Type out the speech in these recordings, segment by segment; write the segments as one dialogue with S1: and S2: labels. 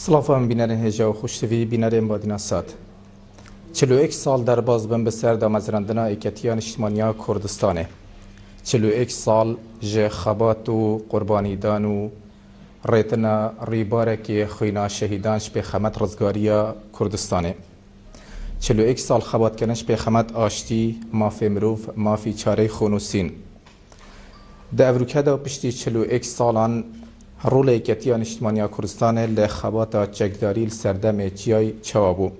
S1: سڵاڤان بینەرێن هێژا و خوشتڤی بینەرێن بادینا سات. 41 ساڵ دەرباز بن bi ser damezrandina Yeketiya Niştimaniya Kurdistanê. 41 sal ji xebat û qurbanîdan û rêtina rîbarekê xwîna şehîdan ji pêxemet rizgariya Kurdistanê. 41 sal xebatkirin ji pêxemet aştî, mafê mirov, mafî çarey xwenûsîn. Di evrûke de piştî 41 salan rolê Yeketiya Niştimaniya Kurdistanê li xebata çekdarî li serdemê çiyay çawa bû.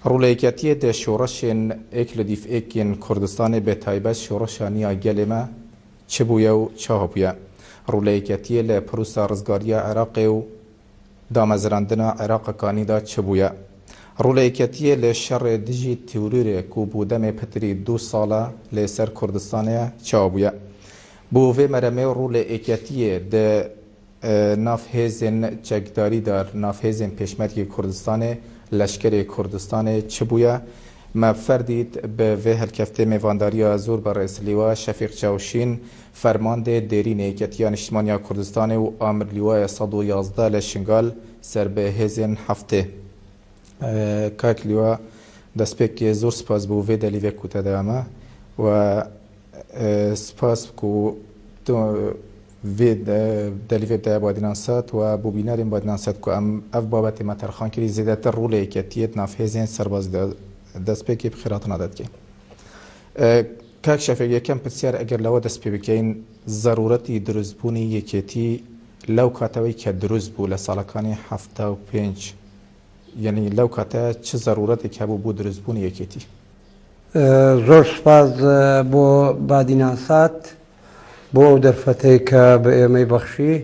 S1: Rolê Yeketiyê di şoreşên êk li dîf êkên Kurdistanê bi taybet şoreşa niya gelê me çi bûye û çawa bûye. Rolê Yeketiyê li Prusa rizgariya Iraqê û damezrandina Iraqa kanî de çi bûye. Rolê Yeketiyê li şerê dijî terorê ku bû demê pitirî du sala li ser Kurdistanê çawa bûye. Bo vê meremê rolê Yeketiyê di nav hêzên çekdarî de nav hêzên Pêşmergê Kurdistanê leşkerê Kurdistanê çi bûye? Me ferdît bi vê helkeftê mêvandariya zor berêz Lîwa Şefîq Çawşîn fermandê dêrînê Yeketiya Niştimaniya Kurdistanê û Amir Lîwaya 111 li Şingal ser bi hêzên heftê. Kak Lîwa destpêkê zor spas bû vê delîvê ku te da me we spas ku tu vê delîvê te Badînan Sat we bû bînerên Badînan Sat ku em ev babetê me terxan kirî zêdetir rolê Yeketiyê di nav hêzên serbazî de destpêkê bi xêratina te dike. Kak Şefîq yekem pirsyar eger lewe dest pê bikeyin zeruretî dirustbûnî Yeketî lew katewey ke dirust bû li salekanê 75 yani lew kate çi zeruretêk hebû bû dirustbûnî Yeketî؟
S2: زۆر سوپاس بۆ بادینان سات بۆ ئەو دەرفەتەی کە بە ئێمەی بەخشی.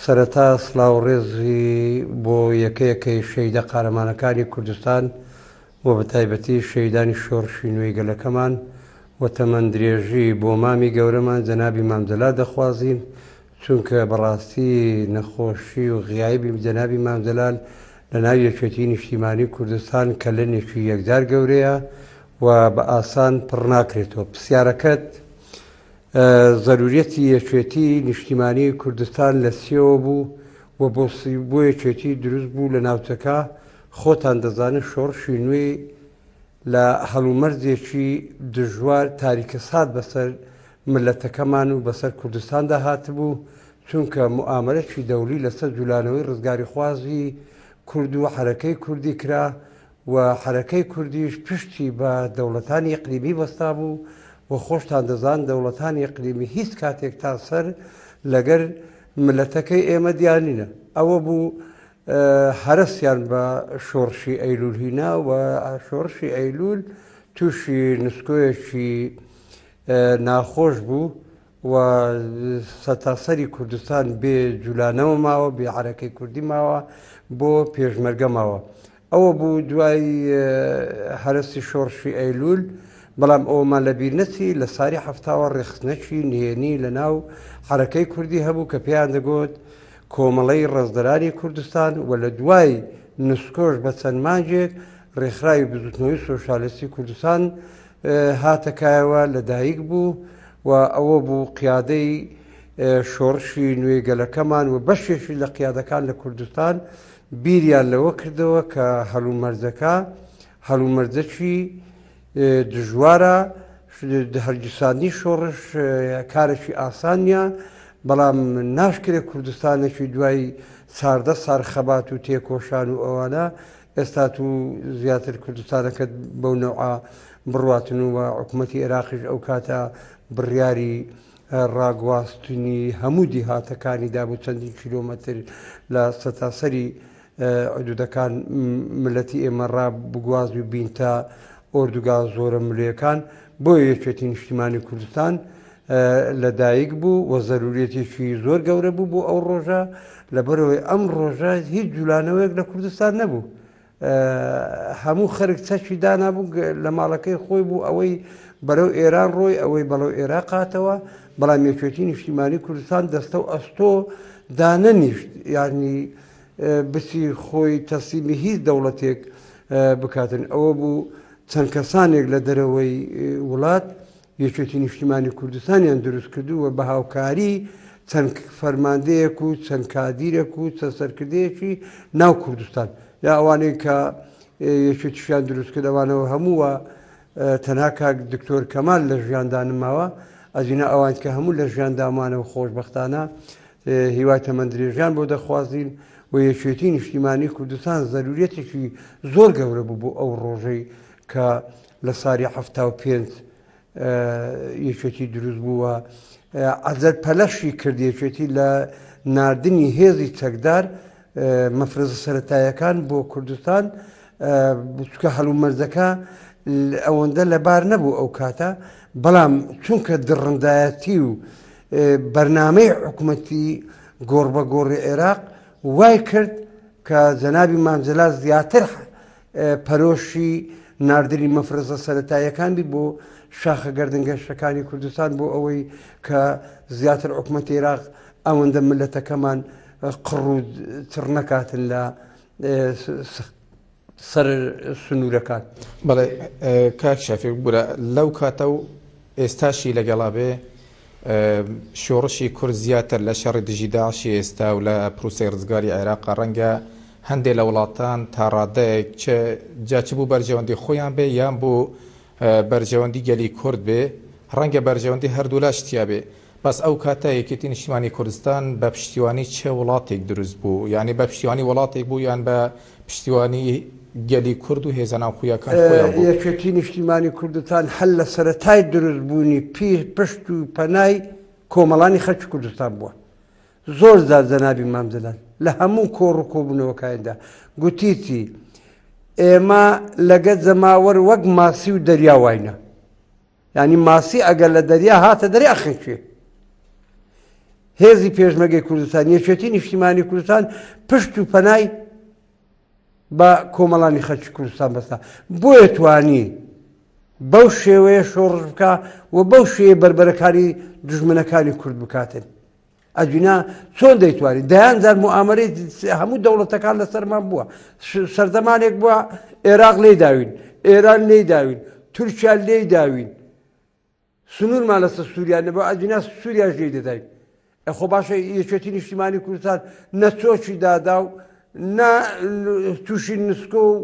S2: سەرەتا سڵاو ڕێزی بۆ یەکەیەکەی شەهیدە قارەمانەکانی کوردستان و بە تایبەتی شەهیدانی شۆڕشی نوێی گەلەکەمان و تەمەندرێژی بۆ مامی گەورەمان جەنابی مام جەلال دەخوازین، چونکە بەڕاستی نەخۆشی و غیابی جەنابی مام جەلال لە ناو یەکێتی نیشتیمانی کوردستان کەلەنێکی یەکجار گەورەیە و بە ئاسان پڕ ناکرێتەوە. پرسیارەکەت زەروریەتی یەکێتی نیشتیمانی کوردستان لە سیەوە بوو و بۆ یەکێتی دروست بوو لە ناوچەکە. خۆتان دەزانن شۆڕشی نوێی لە هەڵومەرجێکی دژوار تاریکە سات بەسەر ملەتەکەمان و بەسەر کوردستاندا هاتبوو، چونکە موئامەرەکی دەولی لەسەر جولانەوەی ڕزگاریخوازی کورد و حەرەکەی کوردی کرا و حەرەکەی کوردیش پشتی بە دەوڵەتانی ئیقلیمی بەستا بوو و خۆشتان دەزان دەوڵەتانی ئیقلیمی هیچ کاتێک تا سەر لەگەر ملەتەکەی ئێمە دیارنینە. ئەوە بوو هەرەسیان بە شۆڕشی ئەیلول هینا و شۆڕشی ئەیلول تووشی نسکۆیەکی ناخۆش بوو و سەتاسەری کوردستان بێ جولانەوە ماوە، بێ حەرەکەی کوردی ماوە، بۆ پێشمەرگە ماوە. ئەوە بوو دوای هەرەسی شۆڕشی ئەیلول، بەڵام ئەومان لەبیر نەچی لە ساری هەفتاوە ڕێخستنەکی نهێنی لە ناو حەرەکەی کوردی هەبوو کە پێیان دەگوت کۆمەڵەی ڕزدەرانی کوردستان و لە دوای نسکۆش بە چەند مانگێک ڕێکخراوی بزوتنەوەی سۆشیالیستی کوردستان هاتەکایەوە لەدایک بوو و ئەوە بوو قیادەی شۆڕشی نوێی گەلەکەمان و بەشێکی لە قیادەکان لە کوردستان بیریان لەوە کردەوە کە هەلومەرجەکە هەلومەرجەکی دژوارە، هەرگیساندنی شۆڕش کارێکی ئاسان نییە، بەڵام ناشکرێت کوردستانێکی دوای 14 سال خەبات و تێکۆشان و ئەوانە ئێستا تو زیاتر کوردستانەکەت بەو نەوعە بڕواتن و حکوومەتی عێراقیش ئەو کاتە بڕیاری ڕاگواستنی هەموو دیهاتەکانی دابوو چەندین کیلۆمەتر لە سەتاسەری حدودەکان ملەتی ئێمە ڕا بگواز و بینتە ئۆردوگا زۆرە ملێەکان. بۆیە یەکێتی نیشتیمانی کوردستان لەدایک بوو و زەروریەتێکی زۆر گەورە بوو بۆ ئەو ڕۆژە، لەبەرەوەی ئەم ڕۆژە هیچ جولانەوەیەک لە کوردستان نەبوو. هەموو خەرک چەکی دانابوو لە ماڵەکەی خۆی بوو، ئەوەی بەرەو ئێران ڕۆی، ئەوەی بەڵەو عێراق هاتەوە، بەڵام یەکێتی نیشتیمانی کوردستان دەستە و ئەستۆ دانەنیشت، یعنی بچی خۆی تەسلیمی هیچ دەوڵەتێک بکاتن. ئەوە بوو چەند کەسانێک لە دەرەوەی وڵات یەکێتی نیشتیمانی کوردستانیان دروست کردو و بە هاوکاری چەند فەرماندەیەک و چەند کادیرێک و چەند سەرکردەیەکی ناو کوردستان یا ئەوانەی کە یەکێتیشیان دروست کرد ئەوانەوە هەمووە تەنها کاک دکتۆر کەمال لە ژیاندا نماوە ئەجینا ئەوان کە هەموو لە ژیاندامانەوە خۆشببختانە هیوای تەمەندرێژیان بۆ دەخوازین و یەکێتی نیشتیمانی کوردستان زەروریەتێکی زۆر گەورە بوو بۆ ئەو ڕۆژەی کە لە ساری 75 یەکێتی دروست بووە عەزەر پەلەشی کرد یەکێتی لە ناردنی هێزی چەکدار مەفرەزە سەتایەکان بۆ کوردستان چکە هەلومەرجەکە ئەوەندە لەبار نەبوو ئەو کاتە بەڵام چونکە دڕندایەتی و بەرنامەی حکوومەتی گۆڕ بە گۆڕی عێراق وای کرد کە جەنابی مامجلال زیاتر پەرۆشی ناردنی مەفرەزە سەتاییەکان بی بۆ شاخە گردنگەشەکانی کوردستان بۆ ئەوەی کە زیاتر حکوومەتی عێراق ئەوەندە ملەتەکەمان قڕ و چڕ نەکاتن لە سەر سنوورەکان.
S1: بەڵێ کاک شەفیق بورە لەو کاتە و ئێستاشی لەگەڵا بێ شۆڕشی کورد زیاتر لە شەڕی دژی داعشی ئێستا و لە پروسەی ڕزگاری عێراقا ڕەنگە هەندێ لە وڵاتان تا ڕادەیەک چ جا چ بۆ بەرژەوەندی خۆیان بێ یان بۆ بەرژەوەندی گەلی کورد بێ ڕەنگە بەرژەوەندی هەردوولاش تیا بێ بەس ئەو کاتە یەکێتی نیشتیمانی کوردستان بە پشتیوانی چ وڵاتێک دروست بوو؟ یانی بە پشتیوانی وڵاتێک بوو یان بە پشتیوانی گەلی کورد و هێزە ناوخۆیەکان خۆیان بوو؟
S2: یەکێتی نیشتیمانی کوردستان هەر لە سەرەتای دروست بوونی پی پشت و پەنای کۆمەڵانی خەلکی کوردستان بووە. زۆر جار جەنابی مام جەلال لە هەموو کۆڕ و کۆبوونەوەکانیدا گوتیتی ئێمە لەگە جەماوەر وەک ماسی و دەریا واینە. یانی ماسی ئەگەر لە دەریا هاتە دەرێ ئەخنکێ. هێزی پێشمەرگەی کوردستان، یەکێتی نیشتیمانی کوردستان پشت و پەنای بە کۆمەڵانی خەلکی کوردستان بەستا. بۆیە توانی بەو شێوەیە شۆڕش بکا و بەو شێوەیە بەربەرەکانی دوژمنەکانی کورد بکاتن. ئەگینا چۆن دەیتوانی دەیان جار موئامەرەی هەموو دەوڵەتەکان لەسەرمان بووە سەردەمانێک بووە عێراق لێی داوین ئێران لێی داوین تورکیا لێی داوین سنوورمان لەسەر سووریا نەبوو ئەگینا سووریاش لێی دەداین خۆ باشە یەکێتی نیشتیمانی کوردستان نە چۆکی دادا و نە تووشی نسکۆ و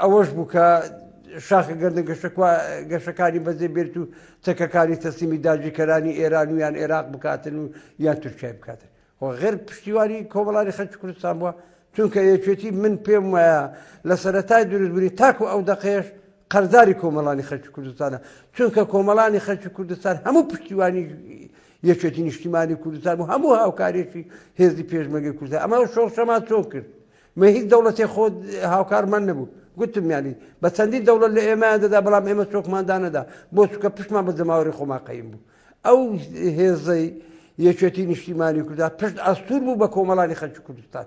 S2: ئەوەش بوو کە شاخە گەردن گەشەکانی بەجێ بێت و چەکەکانی تەسلیمی داگیرکەرانی ئێران و یان عێراق بکاتن و یان تورکیای بکاتن خۆ غێر پشتیوانی کۆمەڵانی خەلکی کوردستان بووە چونکە یەکێتی من پێم وایە لە سەرەتای دروستبوونی تاکو ئەو دەقەیەش قەرزاری کۆمەڵانی خەلکی کوردستانە چونکە کۆمەڵانی خەلکی کوردستان هەموو پشتیوانی یەکێتی نیشتیمانی کوردستان و هەموو هاوکارێکی هێزی پێشمەرگەی کوردستان ئەمە شۆڕشەمان چۆن کرد مە هیچ دەوڵەتێ خۆ هاوکارمان نەبوو گوتم یانی بە چەندین دەوڵەت لە ئێمەیان دەدا بەڵام ئێمە چۆکمان دانەدا بۆ چکە پشتمان بە جەماوەری خۆمان قەیم بوو ئەو هێزەی یەکێتی نیشتیمانی کوردستان پشت ئەستور بوو بە کۆمەڵانی خەلکی کوردستان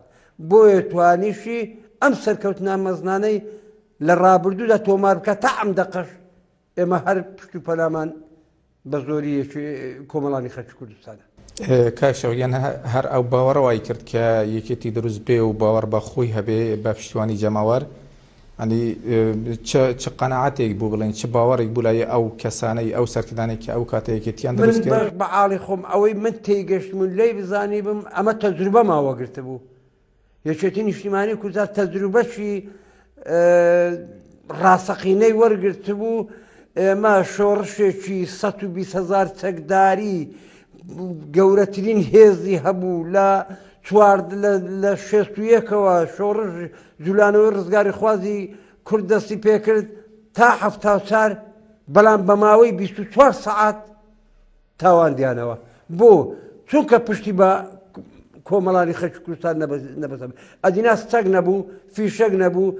S2: بۆیە توانیشی ئەم سەرکەوتنە مەزنانەی لە ڕابردوودا تۆمار بکە تا ئەم دەقەش ئێمە هەر پشت و پەنامان بە زۆری کۆمەڵانی خەلکی کوردستانە.
S1: کاک شەوگیان هەر ئەو باوەڕە وای کرد کە یەکێتی دروست بێ و باوەڕ بە خۆی هەبێ بە پشتیوانی جەماوەر ئەنی چ چ قەناعەتێک بوو بڵێن چ باوەڕێک بوو لای ئەو کەسانەی ئەو سەرکردانەی کە ئەو کاتە یەکێتیان
S2: من
S1: دروست کرد؟
S2: بەش بە عاڵی خۆم ئەوەی من تێیگەشتم و لێی بزانیبم ئەمە تەجروبەمان وەگرتبوو یەکێتی نیشتیمانی کوردستان تەجروبەشی ڕاستەقینەی وەرگرتبوو ئێمە شۆڕشێکی 120 هزار چەکداری گەورەترین هێزی هەبوو لە چوار لە شێست و یەکەوە شۆڕش جولانەوەی ڕزگاری خوازی کورد دەستی پێکرد تا 74 بەڵام بە ماوەی 24 سەعات تاواندیانەوە بۆ چونکە پشتی بە کۆمەڵانی خەلکی کوردستان نەبەستە ئەدینا چەک نەبوو فیشەک نەبوو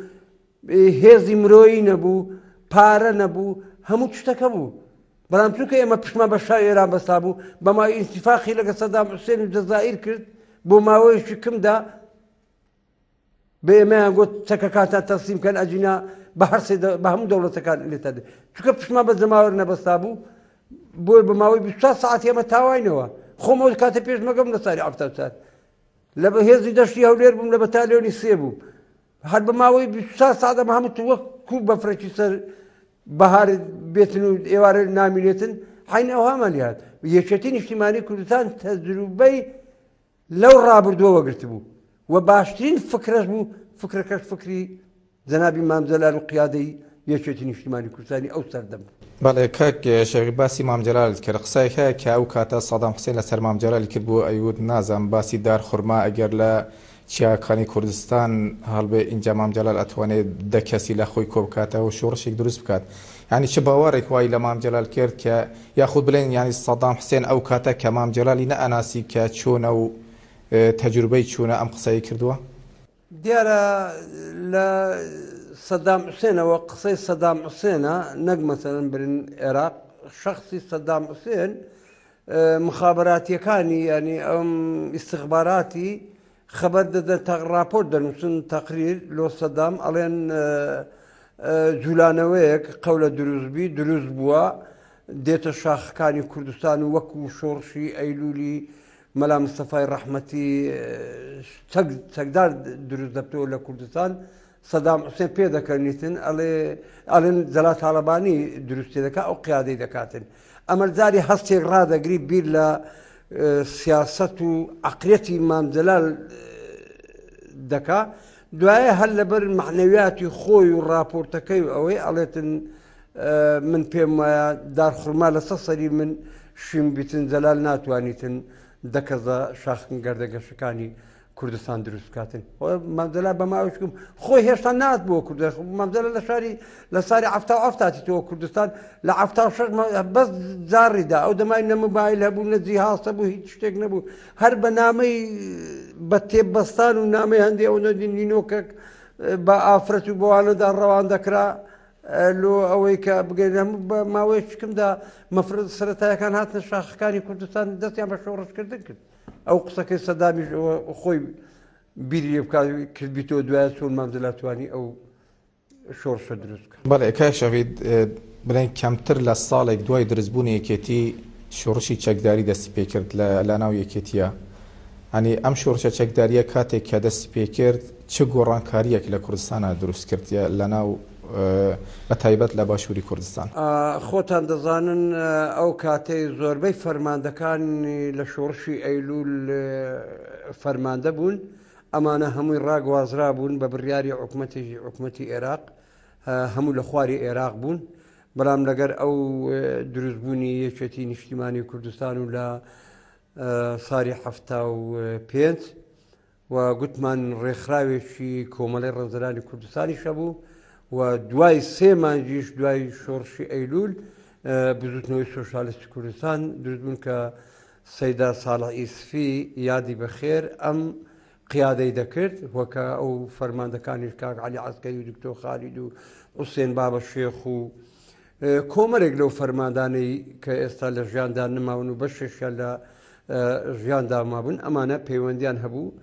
S2: هێزی مرۆیی نەبوو پارە نەبوو هەموو شتەکە بوو بەڵام چونکە ئێمە پشتمان بە شای ئێران بەستا بوو بەما ئیتیفاقی لەگە سەدام حوسێن و جەزائیر کرد بۆ ماوەیەکی کمدا بە ئێمەیان گوت چەکەکانتان تەسلیم کەن ئەجینا بە هەر سێ بە هەموو دەوڵەتەکان لێتان دێ چونکە پشتمان بە جەماوەر نەبەستا بوو بۆی بە ماوەی 24 سەعات ئێمە تاواینەوە خۆم ئەو کاتە پێشمەگەم لە سالی 74 لە بە هێزی دەشتی هەولێر بووم لە بەتالیۆنی سێ بووم هەر بە ماوەی 24 سەعات ئەمە هەموو وەک کوو بەفرەکی سەر بەهار بێتن و ئێوارە نامینێتن حین ئەوهامان لێهات. یەکێتی نیشتیمانی کوردستان تەجروبەی لەو ڕابردووەوە گرتبوو و باشترین فکرەش بوو، فکرەکەش فکری جەنابی مام جەلال و قیادەی یەکێتی نیشتیمانی کوردستانی ئەو سەردەم بوو.
S1: بەڵێ کاک شەفیق باسی مام جەلالت کرد قسەیەک هەیە کە ئەو کاتە سەدام حوسێن لەسەر مام جەلالی کردبوو ئەیوت نازانم باسی دار خورما ئەگەر لە چیاکانی کوردستان هەڵبێ ئینجا مام جەلال ئەتوانێ دە کەسی لە خۆی کۆبکاتەوە و شۆڕشێک دروست بکات یانی چ باوەڕێک وای لە مام جەلال کرد کە یاخود بڵێن یانی سەدام حوسێن ئەو کاتە کە مام جەلالی نەئەناسی کە چۆنە و تەجروبەی چوونە ئەم قسەی کردووە؟
S2: دیارە لە سەدام حوسێنەوە قسەی سەدام حوسێنە نەک مەسەلەن برن عێراق شەخسی سەدام حوسێن مخابراتیەکانی ینی ئەم ئیستخباراتی خەبەر دەدەن تەق ڕاپۆرت دەنووسن تەقریر لۆ سەدام ئەڵێن جولانەوەیەک قەولە دروستبی دروست بووە دێتە شاخەکانی کوردستان و وەکو شۆڕشی ئەیلولی مەلا مستەفای ڕەحمەتی چەک چەکدار دروست دەبتەوە لە کوردستان سەدام حوسێن پێ دەکەنیتن ئەڵێ ئەڵێن جەلال تاڵەبانی دروستی دەکا ئەو قیادەی دەکاتن ئەمە جاری هەستێک ڕادەگری بیر لە سیاست و عقلەتی مام جەلال دەکا دوایە هەر لەبەر معنەویاتی خۆی و راپۆرتەکەی و ئەوەی ئەڵێتن من پێم وایە دارخورما لەسەر سەری من شین بیتن جەلال ناتوانیتن دەکەزە شاخن گردەگەشەکانی کوردستان دروست بکاتن مامجەلال بە ماوەشکم خۆی هێشتا نات بۆ کوردستان مامجەلال لە شاری لە ساری 77 هاتی تۆ کوردستان لە 76 بەس جاڕیدا ئەو دەمای نە موبایل هەبوو نە جیهاز هەبوو هیچ شتێک نەبوو هەر بە نامەی بە تێبەستان و نامەی هەندێ ئەو نینۆکەک بە ئافرەت و بۆوانەدا ڕەوان دەکرا لۆ ئەوەی کە بگەین هەموو بە ماوەیەکی کەمدا مەفرەزە سەرەتایەکان هاتنە شاخەکانی کوردستان دەستیان بە شۆڕشکردن کرد ئەو قسەکەی سەدامیش خۆی بیری لێ بکات کردبیتەوە دوایە چۆن مام جەلال توانی ئەو شۆڕشە دروست بکات.
S1: بەڵێ کاک شەهید بڵێن کەمتر لە ساڵێک دوای دروستبوونی یەکێتی شۆڕشی چەکداری دەستی پێکرد لە لەناو یەکێتیە یانی ئەم شۆڕشە چەکداریە کاتێک کە دەستی پێکرد چ گۆڕانکاریەک لە کوردستانا دروست کرد لەناو بە تایبەت لە باشووری کوردستان؟
S2: خۆتان دەزانن ئەو کاتەی زۆربەی فەرماندەکانی لە شۆڕشی ئەیلوول فەرماندە بوون، ئەمانە هەمووی ڕاگوازرابوون بە بڕیاری حکومەتێکی حکومەتی ئێراق، هەموو لە خواری ئێراق بوون، بەڵام لەگەر ئەو دروستبوونی یەکێتی نیشتیمانی کوردستان و لە ساری 75 و گوتمان ڕێکخراوێکی کۆمەڵەی ڕەنجدەرانی کوردستانیش هەبوو و دوای سێ مانگیش دوای شۆڕشی ئەیلول بزوتنەوەی سۆشالیستی کوردستان دروست بوون کە سەیدا ساڵح ئیسفی یادی بەخێر ئەم قیادەی دەکرد وەکە ئەو فەرماندەکانیش کاک عەلی عەسکەری و دکتۆر خالید و حوسێن بابە شێخ و کۆمەرێک لەو فەرماندانەی کە ئێستا لە ژیاندا نەماون و بەشێکیان لە ژیاندا مابوون ئەمانە پەیوەندیان هەبوو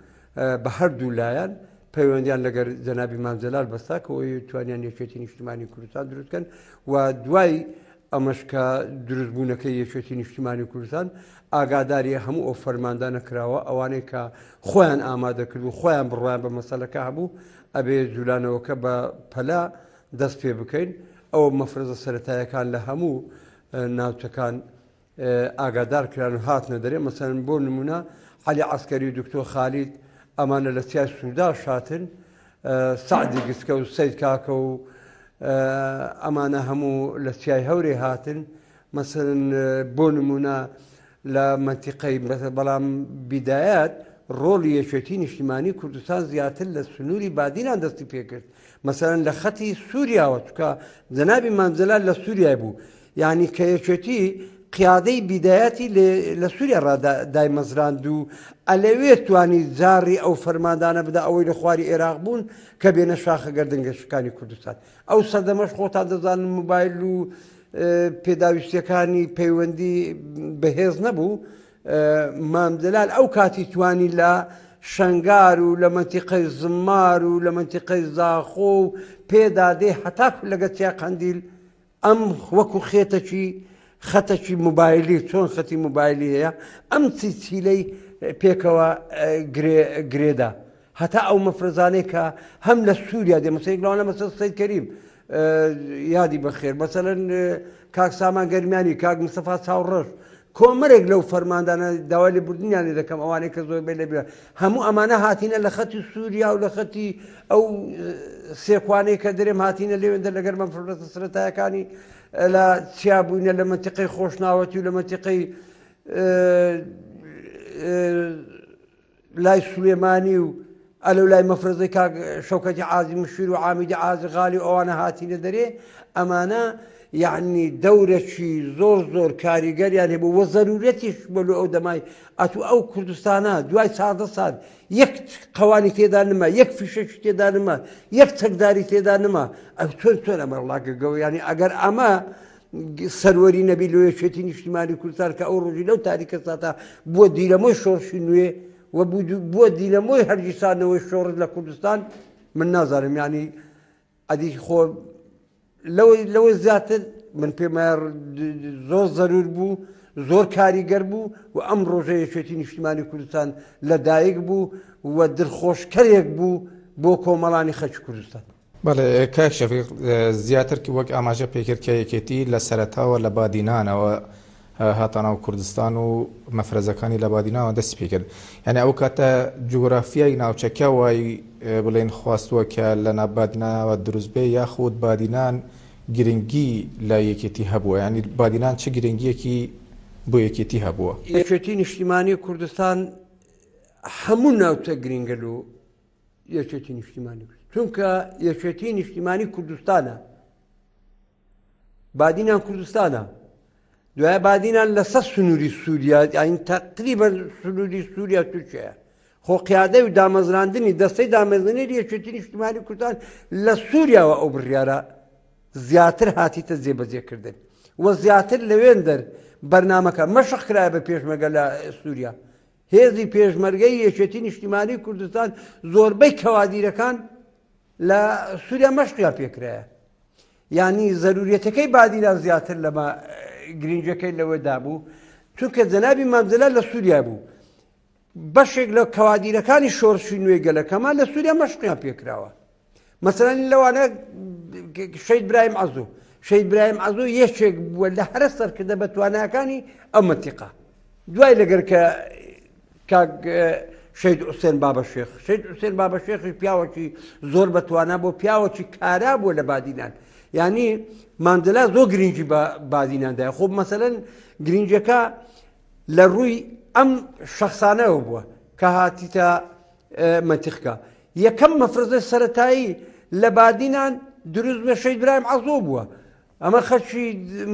S2: بە هەردوو لایەن پەیوەندیان لەگەر جەنابی مام جەلال بەستا کە ئەوی توانیان یەکێتی نیشتیمانی کوردستان دروست کەن و دوای ئەمەش کە دروستبوونەکەی یەکێتی نیشتیمانی کوردستان ئاگاداری هەموو ئەو فەرماندانە کراوە ئەوانەی کە خۆیان ئامادە کرد و خۆیان بڕوایان بە مەسەلەکە هەبوو ئەبێ جولانەوەکە بە پەلە دەست پێ بکەین ئەوە مەفرەزە سەتایەکان لە هەموو ناوچەکان ئاگادار کران و هاتنە دەرێ مەسەلەن بۆ نمونە عەلی عەسکەری و دکتۆر خالید ئەمانە لە چیای سورداش هاتن سەعدی گسکە و سەید کاکە و ئەمانە هەموو لە چیای هەورێ هاتن مەسەلەن بۆ نمونە لە مەنتیقەی بەڵام بیدایەت ڕۆڵی یەکێتی نیشتیمانی کوردستان زیاتر لە سنووری بادینان دەستی پێکرد مەسەلەن لە خەتی سووریاوە چکە جەنابی مام جەلال لە سووریای بوو یانی کە یەکێتی قیادەی بیدایەتی لە سووریا ڕا دایمەزراند و ئەلەوێ توانی جاڕی ئەو فەرماندانە بدا ئەوەی لە خواری ئێراق بوون کە بێنە شاخە گەردنگەشەکانی کوردستان ئەو سەردەمەش خۆتان دەزانن موبایل و پێداویستیەکانی پەیوەندی بەهێز نەبوو مام جەلال ئەو کاتی توانی لە شەنگار و لە مەنتیقەی زمار و لە مەنتیقەی زاخۆ و پێدادێ هەتاکو لەگە چیا قەندیل ئەم وەکو خێتەکی خەتەکی موبایلی چۆن خەتی موبایلی هەیە ئەم سیسیلەی پێکەوە گرێدا هەتا ئەو مەفرەزانەی کە هەم لە سووریا دێ مەسەیەک لەوانە مەسەر سید کەریم یادی بەخێر مەسەلەن کاک سامان گەرمیانی کاک مستەفا چاوڕەش کۆمەرێک لەو فەرماندانە داوای لێبوردنیان لێ دەکەم ئەوانەی کە زۆربەی لە بیرە هەموو ئەمانە هاتینە لە خەتی سووریا و لە خەتی ئەو سێکوانەی کە درێم هاتینە لێوێندە لەگەر مەفرەتە سەرەتایەکانی لە چیا بووینە لە مەنتیقەی خۆشناوەتی و لە مەنتیقەی لای سولێمانی و ئەلەو لای مەفرەزەی کاک شەوکەتی عازی مشیر و عامیدی عازی غالی و ئەوانە هاتینە دەرێ ئەمانە یعنی دەورەکی زۆر زۆر کاریگەریان هەبوو وە زەرورەتیش بۆ لۆ ئەو دەمای ئەتوو ئەو کوردستانە دوای چاردە سال یەک قەوانی تێدا نما یەک فیشەکی تێدا نما یەک چەکداری تێدا نما ئەو چۆن چۆن ئەمە ڕڵاگەگەوە ینی ئەگەر ئەمە سەروەری نەبی لۆ یەکێتی نیشتیمانی کوردستان کە ئەو ڕۆژی لەو تاریکە ساتە بووە دیرەمۆی شۆڕشی نوێ و بووە دیرەمۆی هەرگیسانەوەی شۆڕش لە کوردستان من نازانم ینی ئەدی خۆ لەوەی لەوەی زیاتر من پێم زۆر زەرور بوو زۆر کاریگەر بوو و ئەم ڕۆژە یەکێتی نیشتیمانی کوردستان لە دایک بوو و دڵخۆشکەرێک بوو بۆ کۆمەڵانی خەڵکی کوردستان.
S1: بەڵێ کاک شەفیق زیاتر وەک ئاماژە پێکرد کە یەکێتی لە سەرەتاوە لە بادینانەوە هاتە ناو کوردستان و مەفرەزەکانی لە بادینانەوە دەستی پێکرد یعنی ئەو کاتە جوگرافیای ناوچەکە وای بڵێن خواستووە کە لە بادینانەوە دروست بێ یاخود بادینان گرنگی لە یەکێتی هەبووە یعنی بادینان چ گرنگیەکی بۆ یەکێتی هەبووە؟
S2: یەکێتی نیشتیمانی کوردستان هەموو ناوچە گرنگە لۆ یەکێتی نیشتیمانی چونکە یەکێتی نیشتیمانی کوردستانە بادینان کوردستانە دوای بادینان لەسەر سنووری سووریا یاین تقریبا سنووری سووریا تورکیا خۆ قیادەی و دامەزراندنی دەستەی دامەزرێنەری یەکێتی نیشتیمانی کوردستان لە سووریاوە ئەو بڕیارە زیاتر هاتیتە جێبەجێکردن و زیاتر لەوێندەر بەرنمەکە مەشق کرایە بە پێشمەگە لە سووریا هێزی پێشمەرگەی یەکێتی نیشتیمانی کوردستان زۆربەی کەوادیرەکان لە سووریا مەشقیان پێکرایە یعنی زەروریەتەکەی بادینان زیاتر لەمە گرنگەکەی لەوەدا بوو چونکە جەنابی مامجلال لە سووریا بوو بەشێک لە کەوادیرەکانی شۆرشی نوێی گەلەکەمان لە سووریا مەشقیان پێکراوە مەسەلەن لەوانە شەید برایم عەزۆ شەید برایم عەزۆ یەکێک بووە لە هەرە سەرکردە بە تواناکانی ئەو مەنتیقە دوای لەگەر کە کاک شەید حوسێن بابە شێخ شەید حوسێن بابە شێخی پیاوەکی زۆر بە توانا بۆ پیاوەکی کارا بووە لە بادینان یعنی ماندلا زۆر گرنگی بە بادیناندای خۆ مەسەلەن گرنگەکە لە ڕووی ئەم شخصانەوە بووە کە هاتیتە مەنتیقکە یەکەم مەفرەزەی سەرەتایی لە بادینان دروست بە شەید برایم عەزۆ بووە ئەمە خەڵکی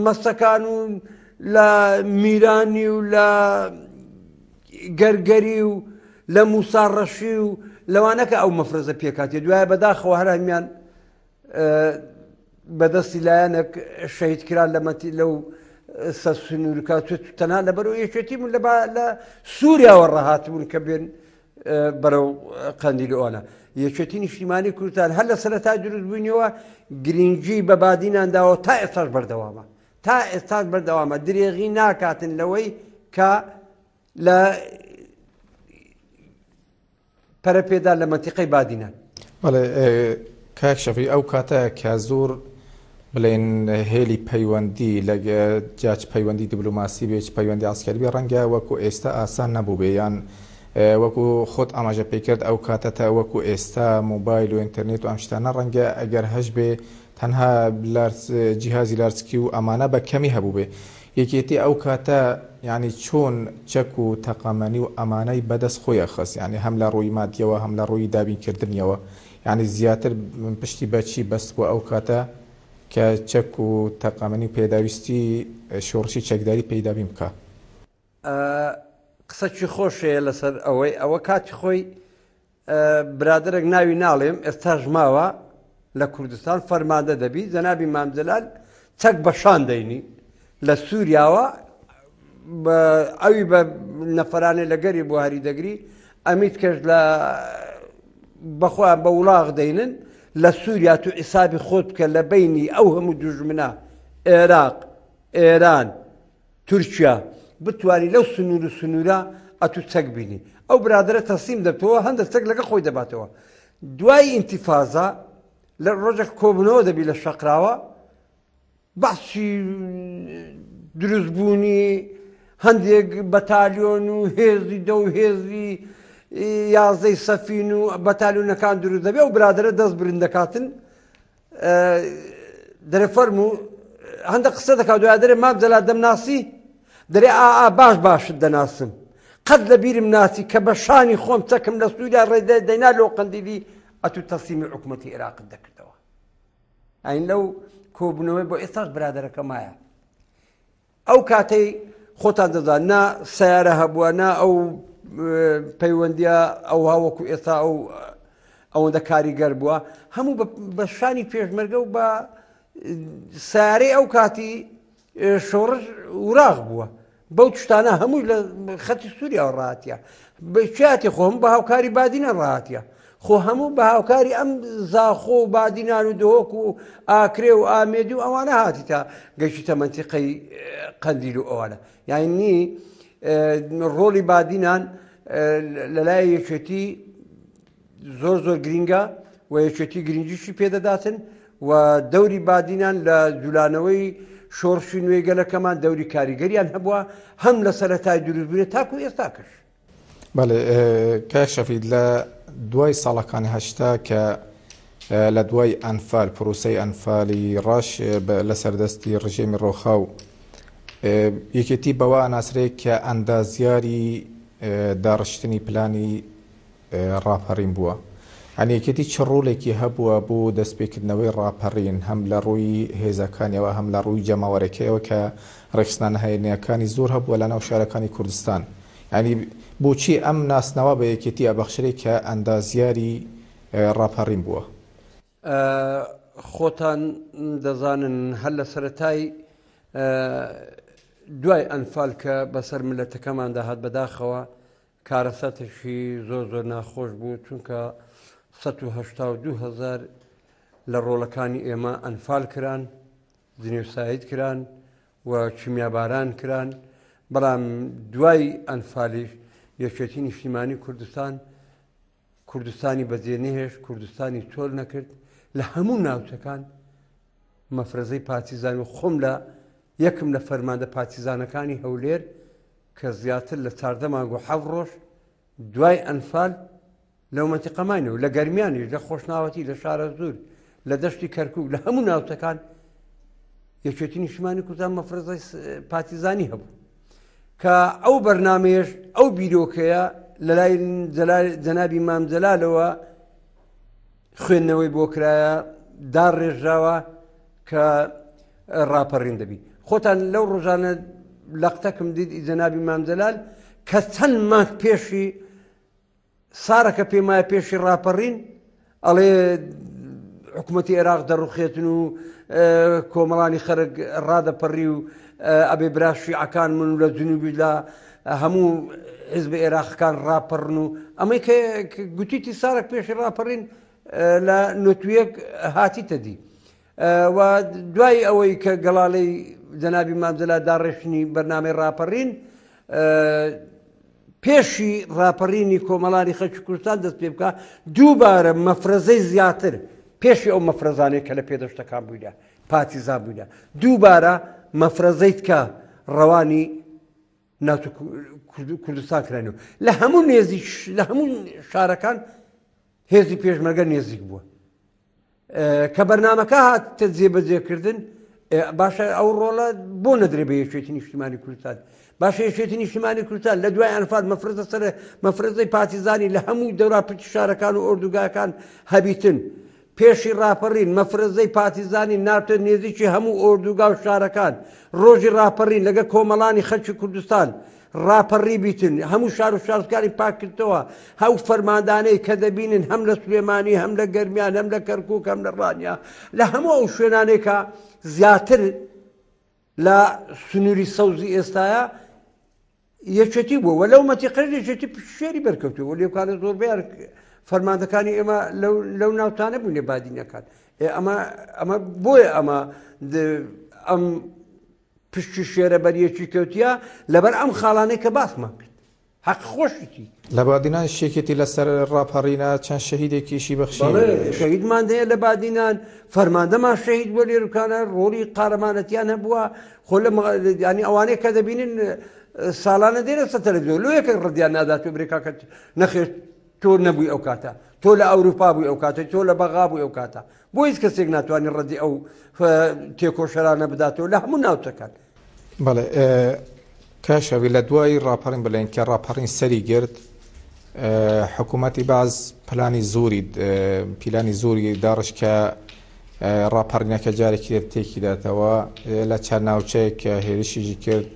S2: مەستەکان و لە میرانی و لە گەرگەری و لە موسا ڕەشی و لەوانەکە ئەو مەفرەزە پێکاتێ دوایە بەداخەوە هەر هەمیان بەدەستی لایەنێک شەهید کران لە مەتی لەو سەر سنوورکە تەنها لەبەرەوە یەکێتی بوون لە سووریاوە ڕەهاتبوون کە بێن بەرەو قەندیل ئۆنە. یەکێتی نیشتیمانی کوردستان هەر لە سەرەتای دروستبوونیەوە گرنگی بە بادینان داوە تا ئێستاش بەردەوامە تا ئێستاش بەردەوامە درێغی ناکاتن لەوەی کە لە پەرەپێدان لە مەنتیقەی بادینان.
S1: بەڵێ کاک شەفی ئەو کاتە کە زۆر بڵێن هێلی پەیوەندی لە جا چ پەیوەندی دیبلۆماسی بێ چ پەیوەندی عەسکەری بێ ڕەنگە وەکو ئێستا ئاسان نەبووبێ یان وەکو خۆت ئاماژە پێ کرد ئەو کاتە تا وەکو ئێستا مۆبایل و ئینتەرنێت و ئەم شتانە ڕەنگە ئەگەر هەش بێ تەنها لارس جیهازی لارسکی و ئەمانە بە کەمی هەبووبێ یەکێتی ئەو کاتە یانی چۆن چەک و تەقەمەنی و ئەمانەی بەدەست خۆی ئەخست یانی هەم لە ڕووی مادیەوە هەم لە ڕووی دابینکردنیەوە یانی زیاتر پشتی بە چی بەستبوو ئەو کاتە کە چەک و تەقەمەنی و پێداویستی شۆڕشی چەکداری پێی دابین بکا؟
S2: قسەکی خۆش هەیە لەسەر ئەوەی ئەوە کاتی خۆی برادەرێک ناوی ناڵێم ئێستاش ماوە لە کوردستان فەرماندە دەبی جەنابی مام جەلال چەک بە شان دەینی لە سووریاوە ئەوی بە نەفرانێ لە گەری بۆ هەری دەگری ئەمیت کەش لە بەخۆیان بە وڵاغ دەینن لە سووریا تو عیسابی خۆت بکە لە بینی ئەو هەموو دوژمنە عێراق ئێران تورکیا بتوانی لەو سنوور و سنوورە ئەتوو چەک بینی ئەو برادرە تەسلیم دەبتەوە هەندە چەک لەگە خۆی دەباتەوە دوای ئینتیفازە لە ڕۆژێک کۆبوونەوە دەبی لە شەقراوە بەحسی دروستبوونی هەندێک بەتالیۆن و هێزی دە و هێزی یازدەی سەفین و بەتالیۆنەکان دروست دەبێ و برادرە دەست برند دەکاتن دەرێ فەرموو هەندە قسە دەکات دوای دەرێ مام جەلال دەمناسی دەرێ ئا ئا باش باشت دەناسم قەت لە بیرم ناچی کە بە شانی خۆم چەکم لە سووریا ڕێ دەینا لۆ قەندیلی ئەتوو تەسلیمی حکوومەتی عێراقت دەکردەوە ئەین لەو کۆبوونەوەی بۆ ئێستاش برادەرەکە مایە ئەو کاتەی خۆتان دەزان نا سەیارە هەبووە نا ئەو پەیوەندیە ئەوها وەکو ئێستا ئەو ئەوەندە کاریگەر بووە هەموو بە شانی پێشمەرگە و بە سیارەی ئەو کاتی شۆڕش وراغ بووە بەو شتانە هەمووی لە خەتی سووریا ڕاتە بەکاتی خۆم بە هاوکاری بادینە ڕاتە خۆ هەموو بە هاوکاری ئەم زاخۆ و بادینان و دهۆک و ئاکرێ و ئامێدی و ئەوانە هاتیتە گەشتیتە مەنتیقەی قەندیل و ئەوانە یعنی ڕۆڵی بادینان لەلای یەکێتی زۆر زۆر گرینگە و یەکێتی گرنگیشی پێدەداتن و دەوری بادینان لە جولانەوەی شۆڕشی نوێی گەلەکەمان دەوری کاریگەریان هەبووە هەم لە سەرەتای دروستبوونێ تاکو ئێستاکەش.
S1: بەڵێ کاک شەفید لە دوای ساڵەکانی 80 کە لە دوای ئەنفال پرۆسەی ئەنفالی ڕەش لەسەر دەستی ڕژێمی ڕۆخاو یەکێتی بەوە ئەناسرێت کە ئەندازیاری داڕشتنی پلانی ڕاپەڕین بووە. یانی یەکێتی چ ڕۆڵێکی هەبووە بۆ دەستپێکردنەوەی ڕاپەڕین هەم لە ڕووی هێزەکانیەوە هەم لە ڕووی جەماوەرەکەیەوە کە ڕێکخستنە نهێنیەکانی زۆر هەبووە لە ناو شارەکانی کوردستان یانی بۆچی ئەم ناسناوە بە یەکێتی ئەبەخشرێ کە ئەندازیاری ڕاپەڕین بووە؟
S2: خۆتان دەزانن هەر لە سەرەتای دوای ئەنفال کە بەسەر ملەتەکەماندا هات بەداخەوە کارەساتێکی زۆر زۆر ناخۆش بوو چونکە 182 هزار لە ڕۆڵەکانی ئێمە ئەنفال کران جنێوساید کران و کیمیاباران کران بەڵام دوای ئەنفالیش یەکێتی نیشتیمانی کوردستان کوردستانی بەجێ نەهێشت کوردستانی چۆل نەکرد لە هەموو ناوچەکان مەفرەزەی پارتیزان و خۆم لە یەکم لە فەرماندە پارتیزانەکانی هەولێر کە زیاتر لە چاردە مانگ و حەف ڕۆژ دوای ئەنفال لەو مەنتیقە ماینەوە لە گەرمیانیش لە خۆشناوەتی لە شارەزوور لە دەشتی کەرکوک لە هەموو ناوچەکان یەکێتی نیشتمانی کوردستان مەفرەزەی پارتیزانی هەبوو کە ئەو بەرنمەیەش ئەو بیرۆکەیە لەلای جەنابی مام جەلالەوە خوێندنەوەی بۆ کرایە داڕێژراوە کە ڕاپەڕین دەبی خۆتان لەو ڕۆژانە لەقتەکم دیت جەنابی مام جەلال کە چەند مانگ پێشی سارەکە پێم وایە پێشی ڕاپەڕین ئەڵێ حکوومەتی عێراق دەڕوخێتن و کۆمەڵانی خەرک ڕادەپەڕی و ئەبێ برا شیعەکان من و لە جنوبی لە هەموو حزب عێراقەکان ڕاپەڕن و ئەمەی کە گوتیتی سارەک پێشی ڕاپەڕین لە نۆتویەک هاتیتە دی و دوای ئەوەی کە گەڵالەی جەنابی مام جەلال داڕێشتنی بەرنامەی ڕاپەڕین پێشی ڕاپەڕینی کۆمەڵانی خەڵکی کوردستان دەست پێ بکە دووبارە مەفرەزەی زیاتر پێشی ئەو مەفرەزانەی کە لە پێدەشتەکان بووینە پاتیزان بووینە دووبارە مەفرەزەی تکە ڕەوانی ناوچە کوردستان کرانەوە لە هەموو نێزیک لە هەموو شارەکان هێزی پێشمەرگە نێزیک بووە کە بەرنامەکە هاتە جێبەجێکردن باشە ئەو ڕۆڵە بۆ نەدرێ بە یەکێتی نیشتیمانی کوردستان باشە یەکێتی نیشتیمانی کوردستان لە دوای ئەنفال مەفرەزە سەر مەفرەزەی پارتیزانی لە هەموو دەورا پرتی شارەکان و ئۆردوگاکان هەبیتن پێشی ڕاپەڕین مەفرەزەی پارتیزانی ناتە نێزیکی هەموو ئۆردوگا و شارەکان ڕۆژی ڕاپەڕین لەگە کۆمەڵانی خەلکی کوردستان ڕاپەڕی بیتن هەموو شار و شارۆچکانی پاک کردەوە ئەو فەرماندانەی کە دەبینن هەم لە سلێمانی هەم لە گەرمیان هەم لە کەرکک هەم لە ڕانیە لە هەموو ئەو شوێنانەی کە زیاتر لە سنووری سەوزی ئێستاە یەکێتی بووە و لەو مەتیقەش یەکێتی شێری بەرکەوتووە و لێوکانە زۆربەیان فەرماندەکانی ئێمە لەو ناوچانە بوون لە بادینەکان ئەمە ئەمە بۆیە ئەمە ئەم پشتی شێرە بەریەکی کەوتیە لەبەر ئەم خاڵانەی کە باسمان کرد حەق خۆشیتی.
S1: لە بادینان شێکێتی لەسەر ڕاپەڕینە چەند شەهیدێکیشی بەخشی.
S2: بەڵێ شەهیدمان هەیە لە بادینان فەرماندەمان شەهید بووە لێروکانە ڕۆڵی قارەمانەتیان هەبووە خۆ لە ینی ئەوانەیە کە دەبینن. ساڵانە دێنە سەر تەلەڤیزیۆن لۆ یەکێک ڕەدیان نادات و برێ کاکە نەخێر تۆ نەبووی ئەو کاتە تۆ لە ئەوروپا بووی ئەو کاتە تۆ لە بەغا بووی ئەو کاتە بۆ هیچ کەسێک ناتوانانی ڕەدی ئەو تێکۆشەرانە بداتەوە لە هەموو ناوچەکان.
S1: بەڵێ کاشاوی لە دوای ڕاپەڕین بڵێن کە ڕاپەڕین سەری گرت حکوومەتی باز پلانی زۆری پیلانی زۆری داڕشت کە ڕاپەڕینەکە جارێکی تر تێکیداتەوە لە چەند ناوچەیەک کە هێرشیشی کرد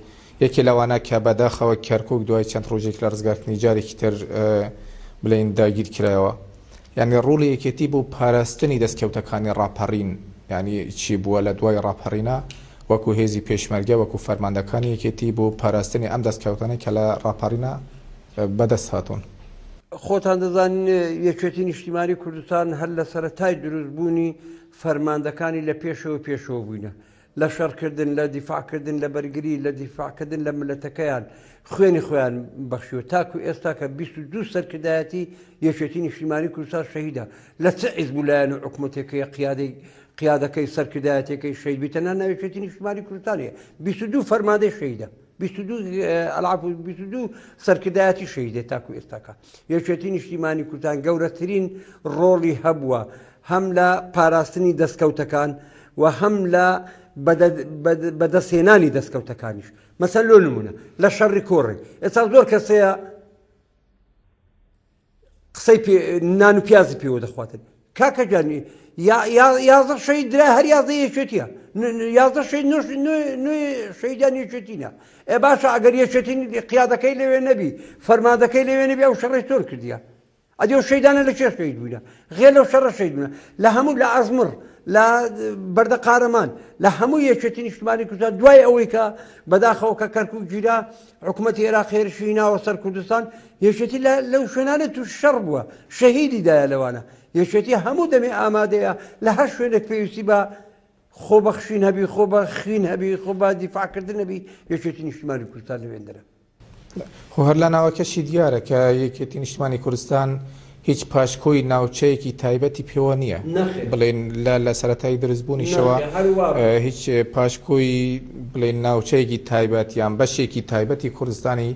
S1: یەکێ لەوانە کە بەداخەوە کەرکک دوای چەند ڕۆژێک لە ڕزگارکردنی جارێکی تر بلین داگیر کرایەوە یعنی ڕۆڵی یەکێتی بۆ پاراستنی دەستکەوتەکانی ڕاپەڕین یعنی چی بووە لە دوای ڕاپەڕینە وەکو هێزی پێشمەرگە وەکو فەرماندەکانی یەکێتی بۆ پاراستنی ئەم دەستکەوتانەی کە لە ڕاپەڕینە بەدەست هاتوون.
S2: خۆتان دەزانن یەکێتی نیشتیمانی کوردستان هەر لە سەرەتای دروستبوونی فەرماندەکانی لە پێشەوە پێشەوە بووینە لە شەڕکردن لە دیفاعکردن لە بەرگری لە دیفاعکردن لە ملەتەکەیان خوێنی خۆیان بەخشیوە تاکو ئێستا کە 22 سەرکردایەتی یەکێتی نیشتیمانی کوردستان شەهیدە لە چ حیزب و لایەن و حکومەتێکەیە قیادەی قیادەکەی سەرکردایەتەکەی شەهید بیتە نا ناویەکێتی نیشتمانی کوردستانەیە 22 فەرماندەی شەهیدە 22 ئەلعفو 22 سەرکردایەتی شەهیدێ تاکو ئێستاکە یەکێتی نیشتیمانی کوردستان گەورەترین ڕۆڵی هەبووە هەم لە پاراستنی دەستکەوتەکان و هەم لە بەدەستهێنانی دەستکەوتەکانیش مەسەن لۆ نمونە لە شەڕی کۆڕی ئێستا زۆر کەسەیە قسەی پێ نان و پیازی پێوە دەخواتن کاکە گیان 11 شەهید درا هەر 11 یەکێتیە 11 شەهید نۆ شەهیدان یەکێتینە ئێ باشە ئەگەر یەکێتی قیادەکەی لەوێ نەبی فەرماندەکەی لەوێ نەبی ئەو شەڕی چۆن کردیە ئەدی ئەو شەیدانە لە کێ شەهید بووینە غێر لەو شەڕە شەهید بوونە لە هەموو لە ئەزمڕ لە بەردە قارەمان لە هەموو یەکێتی نیشتمانی کوردستان دوای ئەوەی کە بەداخەوە کە کەرکک گیرا حکوومەتی عێراق هێرشی ناوە سەر کوردستان یەکێتی لەو شوێنانە توش شەڕ بووە شەهیدی دایە لەوانە یەکێتی هەموو دەمێ ئامادەیە لە هەر شوێنێک پێویستی بە خۆبەخشین هەبی خۆ بە خوین هەبی خۆ بە دیفاعکردن هەبی یەکێتی نیشتمانی کوردستان لەوێندرە.
S1: خۆ هەر لە ناوەکەشی دیارە کە یەکێتی نیشتمانی کوردستان هیچ پاشکۆی ناوچەیەکی تایبەتی پێوە نییە بڵێن لە لە سەرەتای دروستبوونیشەوە هیچ پاشکۆی بڵێن ناوچەیەکی تایبەت یان بەشێکی تایبەتی کوردستانی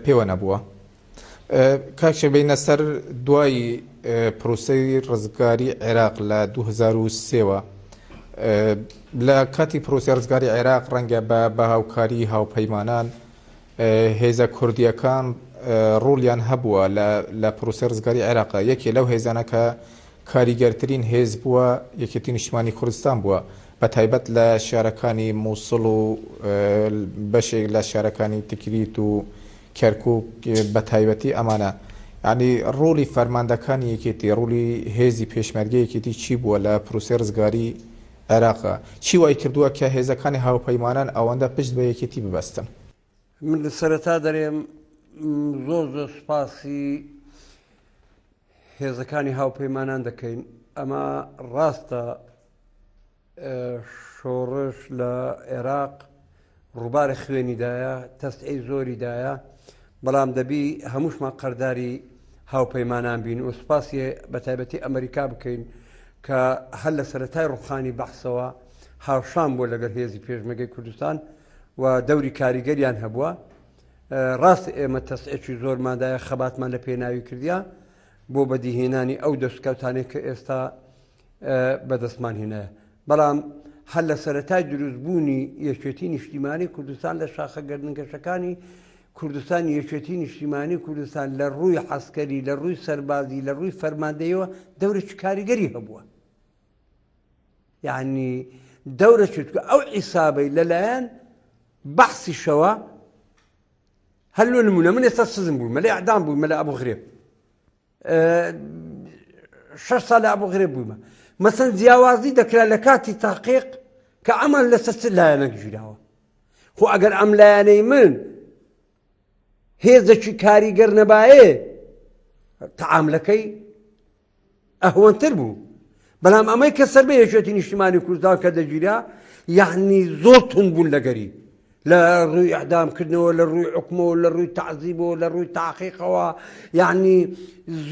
S1: پێوە نەبووە. کاک شێخ بێینە سەر دوای پرۆسەی ڕزگاری عێراق لە 2003ەوە لە کاتی پرۆسەی ڕزگاری عێراق ڕەنگە بە بە هاوکاری هاوپەیمانان هێزە کوردیەکان ڕۆڵیان هەبووە لە لە پرۆسەی ڕزگاری عێراقدا یەکێ لەو هێزانە کە کاریگەرترین هێز بووە یەکێتی نیشتمانی کوردستان بووە بە تایبەت لە شارەکانی مووسڵ و بەشێک لە شارەکانی تکریت و کەرکوک بە تایبەتی ئەمانە یانی ڕۆڵی فەرماندەکانی یەکێتی ڕۆڵی هێزی پێشمەرگەی یەکێتی چی بووە لە پرۆسەی ڕزگاری عێراقا؟ چی وای کردووە کە هێزەکانی هاوپەیمانان ئەوەندە پشت بە یەکێتی ببەستن؟
S2: من سەرەتا دەرێم زۆر زۆر سوپاسی هێزەکانی هاوپەیمانان دەکەین ئەمە ڕاستە شۆڕش لە عێراق ڕووبارە خوێنی دایە تەسعی زۆری دایە بەڵام دەبی هەمووشمان قەرداری هاوپەیمانان بین و سوپاسی بە تایبەتی ئەمریکا بکەین کە هەر لە سەرەتای ڕوخانی بەحسەوە هاوشان بووە لەگەڵ هێزی پێشمەگەی کوردستان و دەوری کاریگەریان هەبووە ڕاست ئێمە تەسعێکی زۆرماندایە خەباتمان لە پێناوی کردیا بۆ بەدیهێنانی ئەو دەستکەوتانێک کە ئێستا بەدەستمان هێنایە بەڵام هەر لە سەرەتای دروستبوونی یەکێتی نیشتیمانی کوردستان لە شاخە گردنگەشەکانی کوردستان یەکێتی نیشتیمانی کوردستان لە ڕووی عسکەری لە ڕووی سەربازی لە ڕووی فەرماندەیەوە دەورێکی کاریگەری هەبووە یعنی دەورە چوتکە ئەو عیسابەی لەلایەن بەحسیشەوە هەر لۆ نمونە من ئێستا سزم بوومە لە ئەعدام بوومە لە ئەبوو غرێب شەش ساڵ لە ئەبوو غرێب بوومە مەسەن جیاوازی دەکرا لە کاتی تاقیق کە ئەمان لەسەر چ لایەنێک گیراوە خۆ ئەگەر ئەم لایەنەی من هێزێکی کاریگەر نەبایێ تەعاملەکەی ئەهوەنتر بوو بەڵام ئەمەی کە سەر بە یەکێتی نیشتیمانی کوردستان کە دەگیرا یعنی زۆر تون بوون لەگەری لە ڕووی ئەعدام کردنەوە لە ڕووی حکومەوە لە ڕووی تعزیبەوە لە ڕووی تاقیقەوە یعنی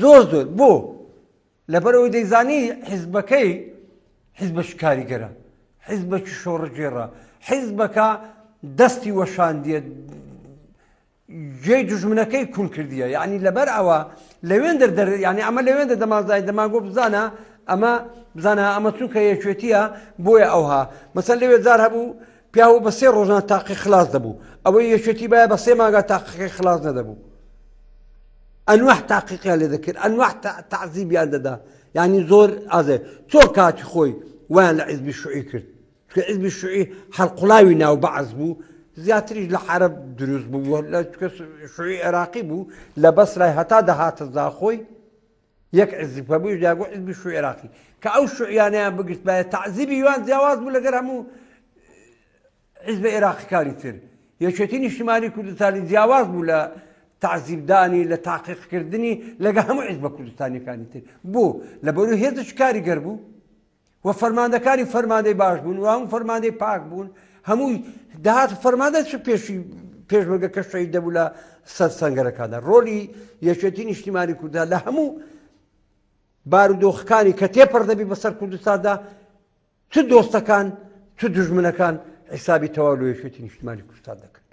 S2: زۆر زۆر بۆ لەبەرەوەی دەیزانی حیزبەکەی حیزبەکی کاریگەرە حیزبەکی شۆڕگێڕە حیزبەکە دەستی وەشاندیە. گوێی دوژمنەکەی کون کردیە یعنی لەبەر ئەوە لەوێندەر دەر یعنی ئەمە لەوێندە دەمازای دەمانگۆ بزانە ئەمە بزانە ئەمە چونکە یەکێتیە بۆیە ئەوها مەسەن لەوێ جار هەبوو پیاو بە سێ ڕۆژان تاقی خلاص دەبوو ئەوەی یەکێتی باە بە سێ ماگا تاقیقی خلاص نەدەبوو ئەنواح تاقیقیان لێ دەکرد ئەنواح تعزیبیان دەدا یعنی زۆر ئازێ چۆن کاتی خۆی ویان لە حزبی شوعی کرد چونکە حزبی شوعی هەڵقوڵاوی ناو بەعس بوو زیاتریش لە عەرەب دروست بوو لە شوعی عێراقی بوو لە بەسرای هەتا دەهاتە زاخۆی یەک حزب هەبووش داگو حزبی شوعی عێراقی کە ئەو شوعیانیان بگرتبایە تعزیبی یوان جیاواز بوو لەگەر هەموو حزب عێراقیەکانی تر یەکێتی نیشتیمانی کوردستانی جیاواز بوو لە تعزیبدانی لە تاقیقکردنی لەگە هەموو حزبە کوردستانیەکانی تر بۆ لەبەرو هێزش کاریگەر بوو و فەرماندەکانی فەرماندەی باش بوون و هەموو فەرماندەی پاک بوون هەمووی داهات فەرماندە چ پێشی پێشمەرگە کە شەهید دەبوو لە سەر سەنگەرەکاندا ڕۆلی یەکێتی نیشتیمانی کوردستان لە هەموو بارودۆخەکانی کە تێپەڕ دەبی بەسەر کوردستاندا چ دۆستەکان چ دوژمنەکان حیسابی تەواو لە یەکێتی نیشتیمانی کوردستان دەکەن.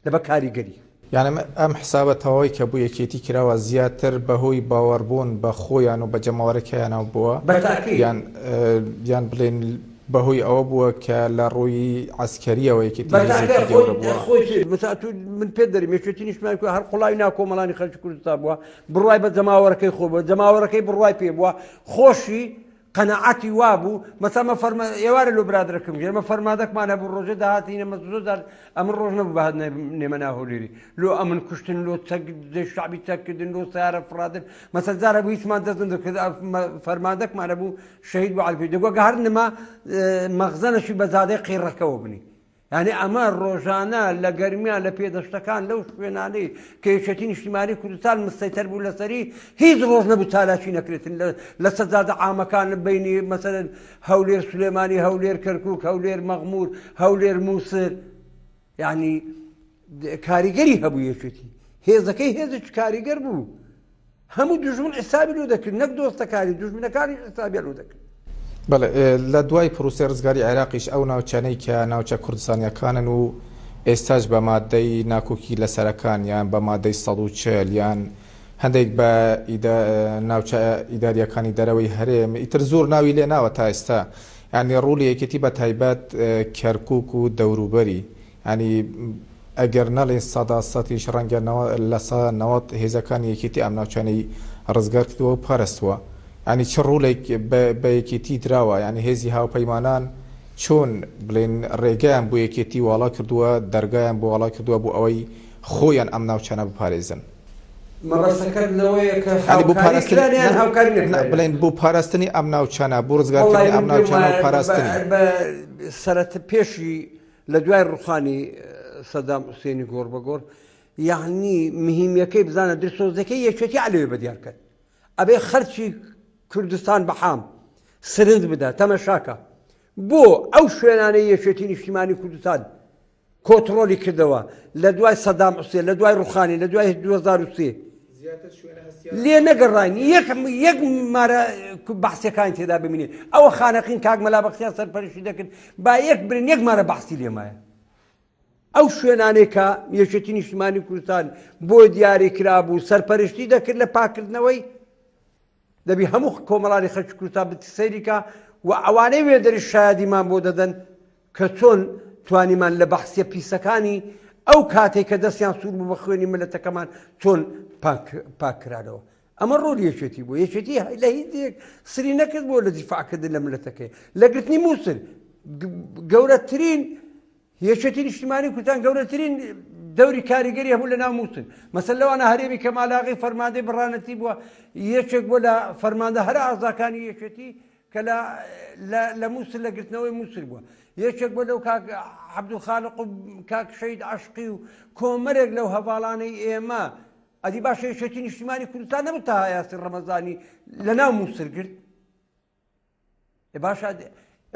S2: لە بە کاریگەری.
S1: یان ئەم حسابە تەواوی کە بۆ یەکێتی کراوە زیاتر بە هۆی باوەڕ بوون بە خۆیان و بە جەماوەرەکەیانەوە بووە
S2: بە تاکید.
S1: یان یان بڵێن بە هۆی ئەوە بووە کە لە ڕووی عەسکەریەوە یەکێتی
S2: بە تاکید
S1: هێزێکی
S2: خۆی
S1: گەورە بووە؟
S2: خۆی چی مەسا تو من پێت دەریم یەکێتی نیشتمانی کوردستان هەر قوڵاوی ناو کۆمەڵانی خەڵکی کوردستان بووە بڕوای بە جەماوەرەکەی خۆی بووە جەماوەرەکەی بڕوای پێ بووە خۆشی قەناعەتی وابوو مەسا مە فەرما ئێوارە لۆ برادرەکەم گێر مە فەرمادەکمان هەبوو ڕۆژێ داهاتینە مە زۆر جار ئەمن ڕۆژ نەبوو بەهات نێمە ناو هەولێری لۆ ئەمن کوشتن لۆ چەک شعبی چەککردن لۆ سیارە فڕادن مەسە جار هەبوو هیچمان دەست نەدەکرد فەرماندەکمان هەبوو شەهید بوو عەلفی دەگوت گە هەر نما مەخزەنەشی بە زادەی قیڕەکەوە بنی یانی ئەمە ڕۆژانە لە گەرمیان لە پێدەشتەکان لەو شوێنانەی کە یەکێتی نیشتیمانی کوردستان مستەیتەر بوو لەسەری هیچ ڕۆژ نەبوو چالاکی نەکرێتن لە سەجادە عامەکان بینی مەسەرەن هەولێر سلێمانی هەولێر کەرکک هەولێر مەغمور هەولێر مووسر یعنی کاریگەری هەبوو یەکێتی هێزەکەی هێزێکی کاریگەر بوو هەموو دوژمن حسابی لۆ دەکرد نەک دۆستەکانی دوژمنەکانیش حسابیان لۆ دەکرد.
S1: بەڵێ لە دوای پرۆسەی ڕزگاری عێراقیش ئەو ناوچانەی کە ناوچە کوردستانیەکانن و ئێستاش بە مادەی ناکۆکی لەسەرەکان یان بە مادەی 140 یان هەندێک بە ناوچە ئیداریەکانی دەرەوەی هەرێم ئیتر زۆر ناوی لێ ناوە تا ئێستا یانی ڕۆڵی یەکێتی بە تایبەت کەرکوک و دەوروبەری یانی ئەگەر نەڵێین سەدا سەتیش ڕەنگە 90% هێزەکانی یەکێتی ئەم ناوچانەی ڕزگار کردووە و پارستووە. یانی چ ڕوڵێک بە یەکێتی دراوە؟ یانی هێزی هاوپەیمانان چۆن بڵێن ڕێگایان بۆ یەکێتی واڵا کردووە، دەرگایان بۆ واڵا کردووە بۆ ئەوەی خۆیان ئەم ناوچانە بپارێزن؟
S2: مەبەستەکەت لەوەیە کە
S1: یانی بۆ
S2: هاوکاری
S1: پاراستنی
S2: کران یان هاوکاری
S1: نا
S2: نەکران؟
S1: بڵێن بۆ پاراستنی ئەم ناوچانە، بۆ
S2: وەڵڵای
S1: ڕزگارکردنی
S2: من
S1: ئەم
S2: پێم
S1: ناوچانە و
S2: وایە
S1: پاراستنی.
S2: بە سەرەتا پێشی لە دوای ڕوخانی سەدام حوسێنی گۆڕ بە گۆڕ یەعنی مهیمیەکەی بزانە دلسۆزەکەی یەکێتی عەلەوێ بەدیار کەن ئەبێ خەرچی کوردستان بەحام سرنج بدە تەمەشاکە بۆ ئەو شوێنانەی یەکێتی نیشتیمانی کوردستان کۆتڕۆلی کردەوە لە دوای سەدام حوسێن لە دوای ڕوخانی لە دوای 2003 لێ نەگەڕاین یەک یەک مارە بەحسەکانی تێدا ببینێ ئەوە خانەقین کاک مەلا بەختیار سەرپەرشتی دەکرد با یەک برن یەک مارە بەحسی لێمایە ئەو شوێنانەی کە یەکێتی نیشتمانی کوردستان بۆ دیاری کرابوو سەرپەرشتی دەکرد لە پاکردنەوەی دەبی هەموو کۆمەڵانی خەڵکی کوردستان بچی سەیری کا و ئەوانەی وێدەری شایەدیمان بۆ دەدەن کە چۆن توانیمان لە بەحسیە پیسەکانی ئەو کاتێک کە دەستیان سوور بوو بە خوێنی ملەتەکەمان چۆن پاک کرانەوە ئەمە ڕۆلی یەکێتی بوو یەکێتی لە هیچ سری نەکرد بۆ لە دیفاعکردن لە ملەتەکەی لە گرتنی مووسل گەورەترین یەکێتی نیشتیمانی کوردستان گەورەترین دەوری کاریگەری هەبوو لە ناو مووسل مەسەل لەوانە هەرێمی کەمالاغی فەرماندەی بڕانەتی بووە یەکێک بووە لە فەرماندە هەرە ئازاکانی یەکێتی کە لە لە مووسل لە گرتنەوەی مووسل بووە یەکێک بووە لەو کاک عەبدولخالق و کاک شەهید عەشقی و کۆمەرێک لەو هەڤاڵانەی ئێمە ئەدی باشە یەکێتی نیشتیمانی کوردستان نەبوو تەها یاسر ڕەمەزانی لە ناو مووسل گرت باشە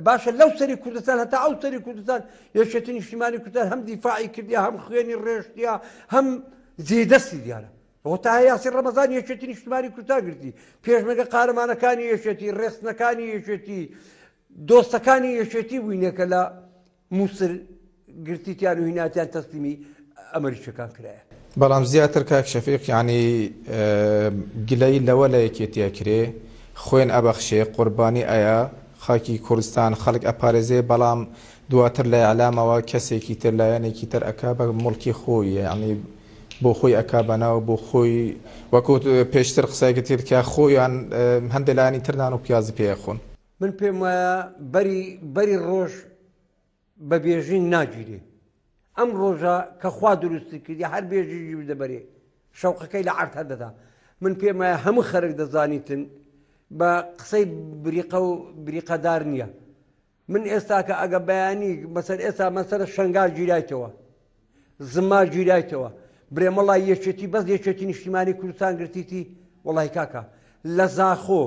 S2: باشە لەو سەری کوردستان هەتا ئەو سەری کوردستان یەکێتی نیشتیمانی کوردستان هەم دیفاعی کردیا هەم خوێنی ڕێژتیا هەم جێدەستی دیارە بۆ تا یاسی ڕەمەزان یەکێتی نیشتمانی کوردستان گرتی پێشمەگە قارەمانەکانی یەکێتی ڕێخستنەکانی یەکێتی دۆستەکانی یەکێتی بووینەکە لە مووسل گرتیتیان و هیناتیان تەسلیمی ئەمریکیەکان کرایە.
S1: بەڵام زیاتر کاک شەفیق یانی گلەیی لەوە لە یەکێتی ئەکرێ خوێن ئەبەخشێ قوربانی ئەیا خاکی کوردستان خەڵک ئەپارێزێ بەڵام دواتر لە ئیعلامەوە کەسێکی تر لایەنێکی تر ئەکا بە موڵکی خۆی یانی بۆ خۆی ئەکا بەناو بۆ خۆی وەکو پێشتر قسەیەکت کرد کە خۆیان هەندێ لایەنی تر نان و پیازی پێ ئەخۆن.
S2: من پێم وایە بەری بەری ڕۆژ بە بێژینگ ناگیرێ ئەم ڕۆژە کە خوا دروستی کردی هەر بێژیی بدە بەرێ شەوقەکەی لە عەرد هەردەدا من پێم وایە هەموو خەرک دەزانیتن بە قسەی بریقە و بریقەدار نییە من ئێستاکە ئەگە بەیانی مەسەر ئێستا مەسەرە شەنگال گیرایتەوە زما گیرایتەوە برێمەڵای یەکێتی بەس یەکێتی نیشتیمانی کوردستان گرتیتی وڵی کاکە لە زاخۆ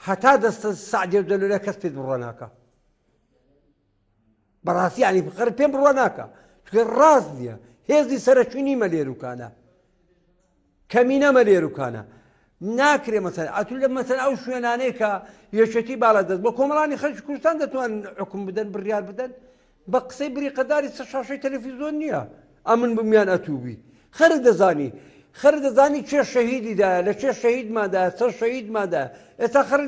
S2: هەتا دەستە سەعدێ و دەلولە کەس پێت بڕوا ناکە بەڕاستی ینی بخەر پێم بڕوا ناکە چکە ڕاست نییە هێزی سەرەکی نیمە لێروکانە کەمینەمە لێروکانە ناکرێ مەسەر ئەتو لە مەسەر ئەو شوێنانەی کە یەکێتی باڵا دەست بۆ کۆمەڵانی خەڵکی کوردستان دەتوان حکوم بدەن بڕیار بدەن بە قسەی بریقەداری سەر شاشەی تەلەفیزۆن نییە ئەمن بمیان ئەتوبی خەر دەزانی خەر دەزانی چێ شەهیدی دایە لە چێ شەهیدماندایە چەند شەهیدماندایە ئێستا خەر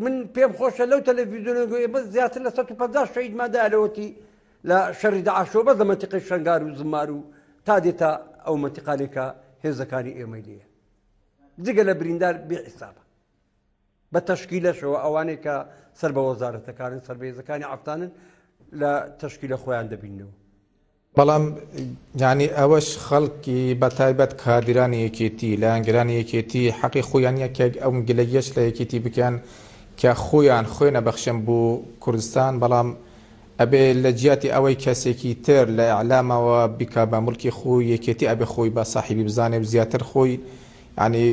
S2: من پێم خۆشە لەو تەلەڤیزیۆنە گوێ بەس زیاتر لە 150 شەهیدمان دایە لەوەتی لە شەڕی داعشەوە بەس لە مەنتیقەی شەنگار و زمار و تا دێتە ئەو مەنتیقانێک کە هێزەکانی ئێمەی لێیە جگە لە بریندار بێ حیسابە بە تەشکیلەشەوە ئەوانەی کە سەر بە وەزارەتەکانن سەر بە هێزەکانی عەفتانن لە تەشکیلە خۆیان دەبینەوە
S1: بەڵام یانی ئەوەش خەڵکی بەتایبەت کادیرانی یەکێتی لایەنگرانی یەکێتی حەقی خۆیان نیە کە ئەم گلەییەش لە یەکێتی بکەن کە خۆیان خوێن ئەبەخشن بۆ کوردستان بەڵام ئەبێ لە جیاتی ئەوەی کەسێکی تر لە ئیعلامەوە بیکا بە موڵکی خۆی یەکێتی ئەبێ خۆی بە ساحیبی بزانێ و زیاتر خۆی یانی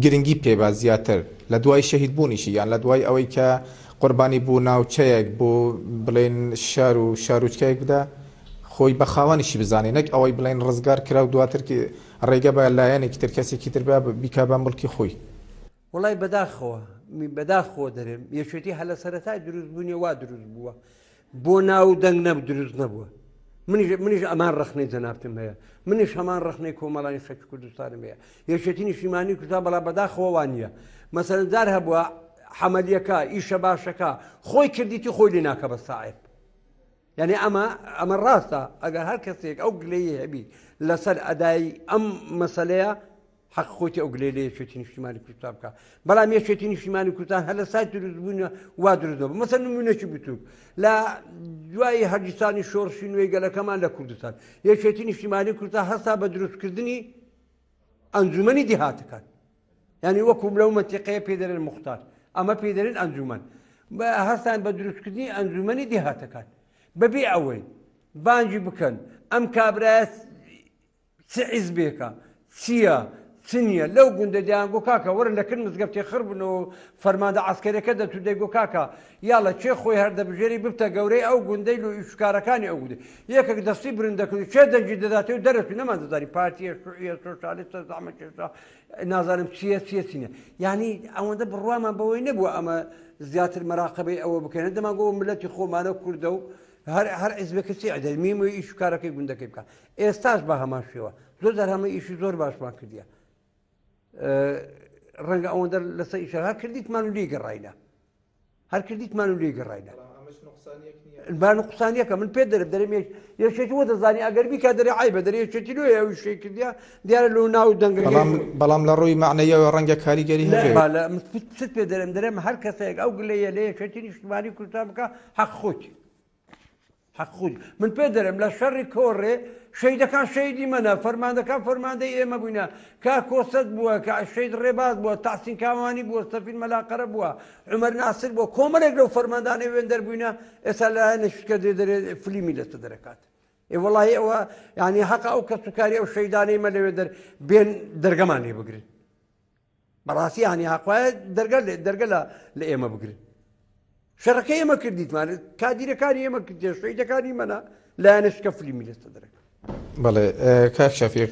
S1: گرنگی پێ با زیاتر لە دوای شەهید بوونیشی یان لە دوای ئەوەی کە قوربانی بۆ ناوچەیەک بۆ بڵێن شار و شارۆچکەیەک بدا خۆی بە خاوەنیشی بزانێ نەک ئەوەی بڵێن ڕزگار کرا و دواتر ڕێگە بە لایەنێکی تر کەسێکی تر بە بیکا بە مڵکی خۆی.
S2: وەڵای بەداخەوە بەداخەوە دەرێم یەکێتی هەر لە سەرەتای دروست بوونی وا دروست بووە بۆ ناو و دەنگ نەب دروست نەبووە منیش منیش ئەمان ڕخنەی جەنابتم هەیە منیش هەمان ڕخنەی کۆمەڵانی خەکی کوردستانم هەیە یەکێتی نیشتیمانی کوردستان بەڵام بەداخەوە وان نییە مەسەلەن جار هەبووە حەمەلیەکە ئیشە باشەکە خۆی کردیتی خۆی لێ ناکە بە ساعب یعنی ئەمە ئەمە ڕاستە ئەگەر هەر کەسێک ئەو گلەیی هەبی لەسەر ئەدای ئەم مەسلەیە حەق خۆیتی ئەو گلەی لە یەکێتی نیشتیمانی کوردستان بکا بەڵام یەکێتی نیشتیمانی کوردستان هەر لە سای دروست بوونە وا دروست نەبوو مەسەن نمونەکی بچووک لە دوای هەردیسانی شۆڕشی نوێی گەلەکەمان لە کوردستان یەکێتی نیشتیمانی کوردستان هەستا بە دروستکردنی ئەنجومەنی دیهاتەکان یعنی وەکو لەو مەنتیقەیە پێ دەرێن مختار ئەمە پێ دەرێن ئەنجومەن هەستان بە دروستکردنی ئەنجومەنی دیهاتەکان بەبێ ئەوەی بانگی بکەن ئەم کابرایە چ حیزبێکە چییە چ نییە لەو گوندە دەیانگۆ کاکە وەرن لە کن مزگەفتێ خڕ بن و فەرماندە عەسکەرەکە دەچوو دەیگۆ کاکە یاڵە کێ خۆی هەر دەبژێری ببتە گەورەی ئەو گوندەی لۆ ئیشوکارەکانی ئەو گوندەی یەکێک دەستی برند دەکرد و کێ دەنگی دەداتێ و دەرەچوو نەماندەزانی پارتییە شوعییە سۆشالیستە زەحمەتکێشە نازانم چییە چییە چی نییە یانی ئەوەندە بڕوامان بەوەی نەبووە ئەمە زیاتر مەراقەبەی ئەوە بکەین دەمانگۆ ملەتی خۆمانە کوردە و هەر هەر حیزبێکە چی ئەدەرمیم و ئیش و کارەکەی گوندەکەی بکە ئێستاش بە هەمان شێوە زۆر جار هەمە ئیشی زۆر باشمان کردیە ڕەنگە ئەوەندە لەسەر ئیشە هەر کردیتمان و لێی گەڕاینە هەر کردیتمان و لێی گەڕاینە با نقصانیەکە من پێ دەرم دەرم یەکێتی وە دەزانی ئەگەر بیکا دەرێ عیبە دەرێ یەکێتی لۆ ئەو شەی کردیا دیارە لۆ ناو دەنگەکەی
S1: بەڵام بەڵام لە ڕووی مەعنەیەوە ڕەنگە کاریگەری هەبێ
S2: چت پێ دەرم دەرێم هەر کەسێک ئەو گلەیە لە یەکێتی نیشتمانی کوردستان بکە حەق خۆتی حەق خۆی من پێ دەرم لە شەڕی کۆڕێ شەیدەکان شەیدی منە فەرماندەکان فەرماندەی ئێمە بووینە کا کۆسەت بووە کە شەید ڕێباز بووە تاسین کاوانی بووە سەفین مەلاقەرە بووە عمر ناسر بووە کۆمەڵێک لەو فەرماندانەی وێن دەربووینە ئێستا لایەنە شکە دێ دەرێ فلیمی لەسەر دەرەکات ئێ وەڵاهی ئەوە یعنی حەقە ئەو کەسوکاری ئەو شەیدانەی مە لەوێ دەر بێن دەرگەمان لێ بگرن بەڕاستی یعنی حەقوایە دەرگە دەرگە لە لە ئێمە بگرن شەڕەکە ئێمە کردیتمان کادیرەکانی ئێمە کردێ شەیدەکانی مەنا لایەنە شکە فلیمی لەسەر دەرەکە
S1: بەڵێ کاک شەفیق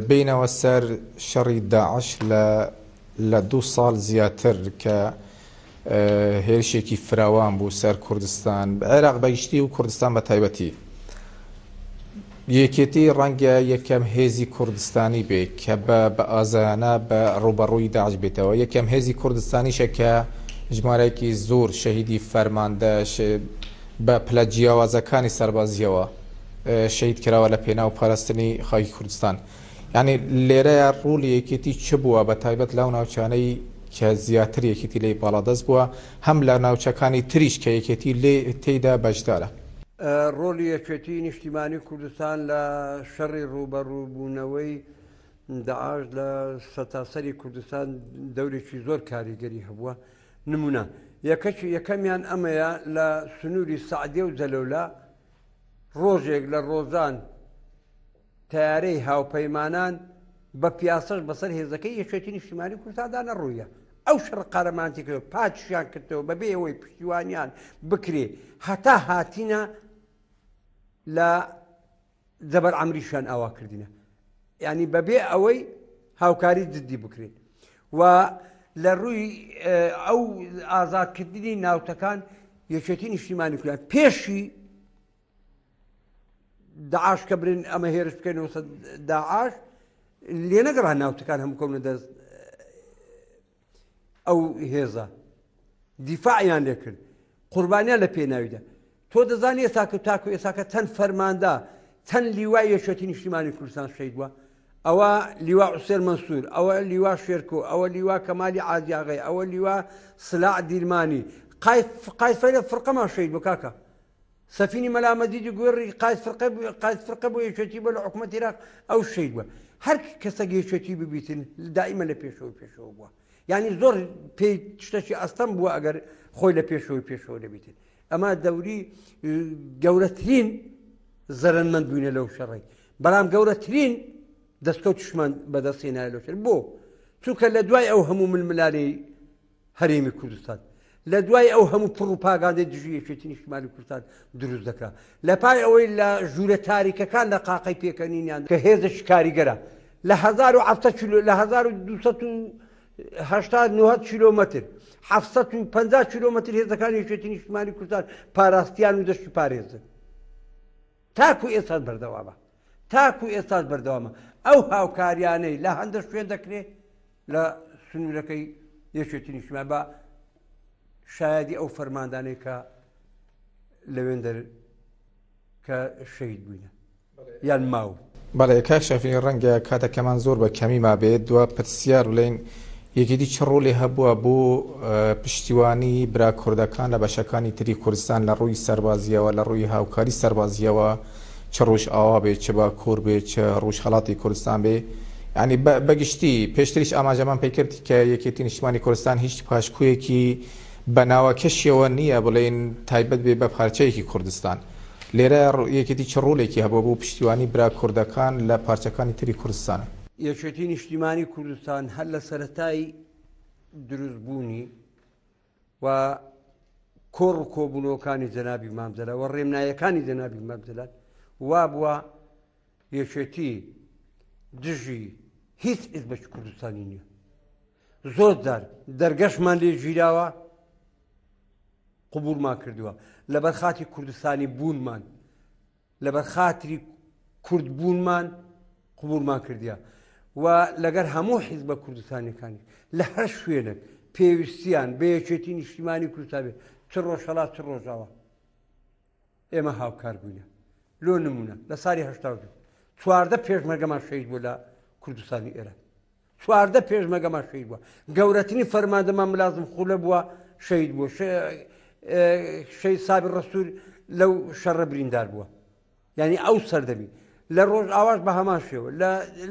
S1: بینەوە سەر شەڕی داعش لە لە دوو ساڵ زیاتر کە هێرشێکی فراوان بوو سەر کوردستان، عێراق بە گشتی و کوردستان بە تایبەتی. یەکێتی ڕەنگە یەکەم هێزی کوردستانی بێ کە بە بە ئازایانە بە ڕووبەڕووی داعش بێتەوە، یەکەم هێزی کوردستانیشە کە ژمارەیەکی زۆر شەهیدی فەرماندە بە پلە جیاوازەکانی سەربازییەوە شەهید کراوە لە پێناو پاراستنی خاکی کوردستان. یانی لێرەیە ڕوڵی یەکێتی چ بووە بە تایبەت لەو ناوچانەی کە زیاتر یەکێتی لێی باڵادەست بووە هەم لە ناوچەکانی تریش کە یەکێتی لێ تێیدا بەشدارە؟
S2: ڕۆڵی یەکێتی نیشتیمانی کوردستان لە شەڕی ڕووبەڕووبوونەوەی داعش لە سەرتاسەری کوردستان دەورێکی زۆر کاریگەری هەبووە. نمونە یەکەکی یەکەمیان ئەمەیە لە سنووری سەعدیە و جەلەولا ڕۆژێک لە ڕۆژان تەیارەی هاوپەیمانان بە پیاسەش بەسەر هێزەکەی یەکێتی نیشتیمانی کوردستاندا نەڕوویە. ئەو شەڕە قارەمانەتی کردەوە، پاکیشیان کردەوە بەبێ ئەوەی پشتیوانیان بکرێ هەتا هاتینە لە جەبەر عەمریشیان ئاوا کردینە. یعنی بەبێ ئەوەی هاوکاری جدی بکرێت و لە ڕووی ئەو ئازادکردنی ناوچەکان یەکێتی نیشتیمانی کوردستان پێشی داعش کە برن ئەمە هێرش بکەینەوە سەر داعش لێ نەگەڕا ناوچەکان هەموو کەونە دەست ئەو هێزە دیفاعیان لێکرد قوربانیان لە پێناویدا تۆ دەزانی ئێساکە تاکو ئێساکە چەند فەرماندا چەند لیوای یەکێتی نیشتیمانی کوردستان شەید بووە ئەوە لیوا عوسێن مەنسوور ئەوە لیوا شێرکۆ ئەوە لیوا کەمالی عازیاغی ئەوە لیوا سلاع دیرمانی قایف قایف فرقەمان شەید بوو کاکە سەفینی مەلا مەجیدی گوێڕی قاید فرقە قاید فرقە بۆ یەکێتی بۆ لە حکومەتی عێراق ئەو شەید بووە هەر کەسێک یەکێتی ببیتن دائیمە لە پێشەوە پێشەوە بووە یعنی زۆر پێی شتەکی ئەستەم بووە ئەگەر خۆی لە پێشەوەی پێشەوە دەبیتن ئەمە دەوری گەورەترین زەرەنمەند بووینە لەو شەڕی بەڵام گەورەترین دەستکەوتشمان بەدەستهێنایە لەو شەر بۆ چونکە لە دوای ئەو هەموو ململانێی هەرێمی کوردستان لە دوای ئەو هەموو پڕوپاگاندەی دژی یەکێتی نیشتمانی کوردستان دروست دەکرا لە پای ئەوەی لە ژوورە تاریکەکان لە قاقەی پێکەنینیان کە هێزێکی کاریگەرە لە 1700 کیلۆ لە 1280 کیلۆمەتر 750 کیلۆمەتر هێزەکانی یەکێتی نیشتمانی کوردستان پاراستیان و دەشتی پارێزن تاکو ئێستاش بەردەوامە تاکو ئێستاش بەردەوامە ئەو هاوکاریانەی لە هەندە شوێن دەکرێت لە سنوورەکەی یەکێتی نیشتمان بە شایەدی ئەو فەرماندانەی کە لەوێندەر کە شەهید بووینە یان ماو.
S1: بەڵێ کاک شافی ڕەنگە کاتەکەمان زۆر بە کەمی مابێت دوا پرسیار بڵێین یەکێتی چ ڕۆڵی هەبووە بۆ پشتیوانی برا کوردەکان لە بەشەکانی تری کوردستان لە ڕووی سەربازیەوە لە ڕووی هاوکاری سەربازیەوە چ ڕۆژئاوا بێ چ باکوور بێ چ ڕۆژهەڵاتی کوردستان بێ یانی بە گشتی پێشتریش ئاماژەمان پێ کرد کە یەکێتی نیشتمانی کوردستان هیچ پاشکۆیەکی بە ناوەکەشیەوە نییە بڵێین تایبەت بێ بە پارچەیەکی کوردستان لێرە یەکێتی چ ڕۆڵێکی هەبووە بۆ پشتیوانی برا کوردەکان لە پارچەکانی تری کوردستان؟
S2: یەکێتی نیشتیمانی کوردستان هەر لە سەرەتای دروستبوونی و کۆڕ و کۆبوونەوەکانی جەنابی مام جەلال و ڕێمنایەکانی جەنابی مام جەلال وابووە یەکێتی دژی هیچ حیزبێکی کوردستانی نییە زۆر جار دەرگەشمان لێ گیراوە قبولمان کردووە لەبەر خاتی کوردستانی بوونمان لەبەر خاتری کورد بوونمان قبوڵمان کردیە و لەگەر هەموو حیزبە کوردستانیەکانی لە هەر شوێنێک پێویستیان بە یەکێتی نیشتیمانی کوردستان بێت چ ڕۆژهەڵات چ ڕۆژاوا ئێمە هاوکار بووینە لۆ نمونە لە ساڵی 82 چواردە پێشمەرگەمان شەهید بوو لە کوردستانی ئێران 14 پێشمەگەمان شەهید بووە گەورەترین فەرماندەمان ملازم خولە بووە شەهید بووە شەهید سابر ڕەسول لەو شەڕە بریندار بووە یعنی ئەو سەردەمی لە ڕۆژ ئاواش بە هەمان شێوە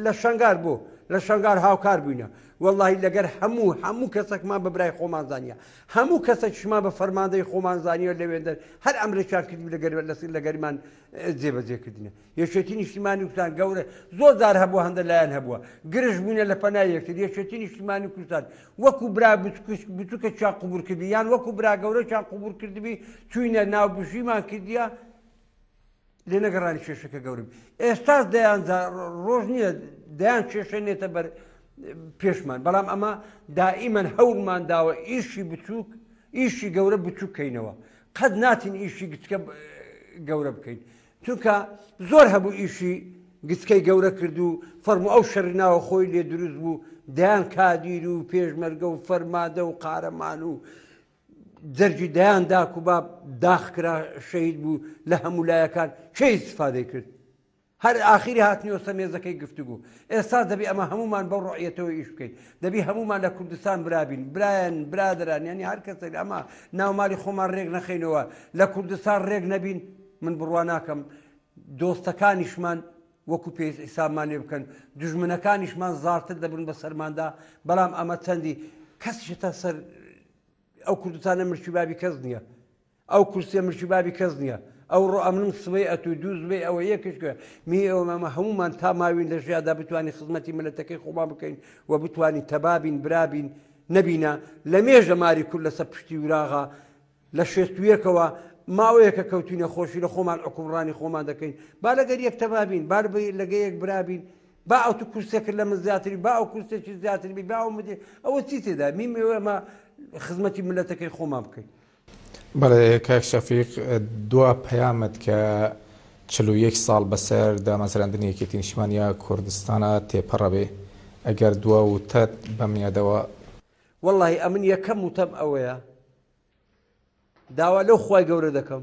S2: لە شنگار بۆ لە شنگار هاوکار بووینە واللهی لەگەر هەموو هەموو کەسێکمان بە برای خۆمان زانیە هەموو کەسێکشمان بە فەرماندەی خۆمان زانیوە لەوێندەر هەر ئەمرێکیان کردی لەگەر لەگەرمان جێبەجێکردنە یەکێتی نیشتیمانی کوردستان گەورە زۆر جار هەبووە هەندە لایەن هەبووە گرژ بوونە لە پەنای یەکتر یەکێتی نیشتیمانی کوردستان وەکو برا بچووکەکیان قبول کردی یان وەکو برا گەورەکیان قبول کردبی چوینە ناو بژیمان کردیە لێ نەگەڕانی کێشەکە گەورە ئێستاش دەیان ڕۆژ نییە دەیان کێشە نێتە بەر پێشمان بەڵام ئەمە دائیمەن هەوڵمان داوە ئیشی بچووک ئیشی گەورە بچووک کەینەوە قەت ناتین ئیشی گچکە گەورە بکەین. چونکە زۆر هەبوو ئیشی گچکەی گەورە کرد و فەرموو ئەو شەڕی ناوە خۆی لێ دروست بوو دەیان کادیر و پێشمەرگە و فەرمادە و قارەمان و جەرگی دەیان داک و باب داخ کرا شەهید بوو لە هەموو لایەکان کێ ئیستفادەی کرد هەر ئاخیری هاتنیەوە سەر مێزەکەی گفتوگو ئێستا دەبی ئەمە هەمومان بەو ڕعیەتەوە ئیش بکەین دەبی هەمومان لە کوردستان برابین برایان برادران یعنی هەر کەسێک ئەمە ناومالی خۆمان ڕێک نەخەینەوە لە کوردستان ڕێک نەبین من بڕوا ناکەم دۆستەکانیشمان وەکو پێویست حیسابمان لێ بکەن دوژمنەکانیشمان زارتر دەبن بە سەرماندا بەڵام ئەمە چەندی کەسیش تا سەر ئەو کوردستانە ملکی بابی کەس نییە ئەو کورسیە ملکی بابی کەس نییە ئەو ڕۆ ئەمنم سبەی ئەتو دوو زبەی ئەوە یەکش کوێ می ئەوە مامە هەمومان تا ماوین لە ژیادا بتوانین خزمەتی ملەتەکەی خۆمان بکەین و بتوانین تەبابین برابین نەبینە لە مێژە ماری کورد لەسەر پشتی وراغا لە شێستویەکەوە ماوەیەکە کەوتوینە خۆشی لە خۆمان حکومڕانی خۆمان دەکەین با لەگەر یەک تەبابین با لەگە یەک برابین با ئەو تو کورسێکت لە من زیاتری با ئەو کورسێکی زیاتر بی با ئەو مدێ ئەوە چی تێدا میم ئێمە خزمەتی ملەتەکەی خۆمان بکەین.
S1: بەڵێ کاک شەفیق دوا پەیامت کە 41 ساڵ بەسەر دامەزراندنی یەکێتی نیشتمانیا کوردستانا تێپەڕەبێ ئەگەر دوا وتەت بەم یادەوە.
S2: وەڵاهی ئەمن یەکەم وتەم ئەوەیە داوا لەو خوای گەورە دەکەم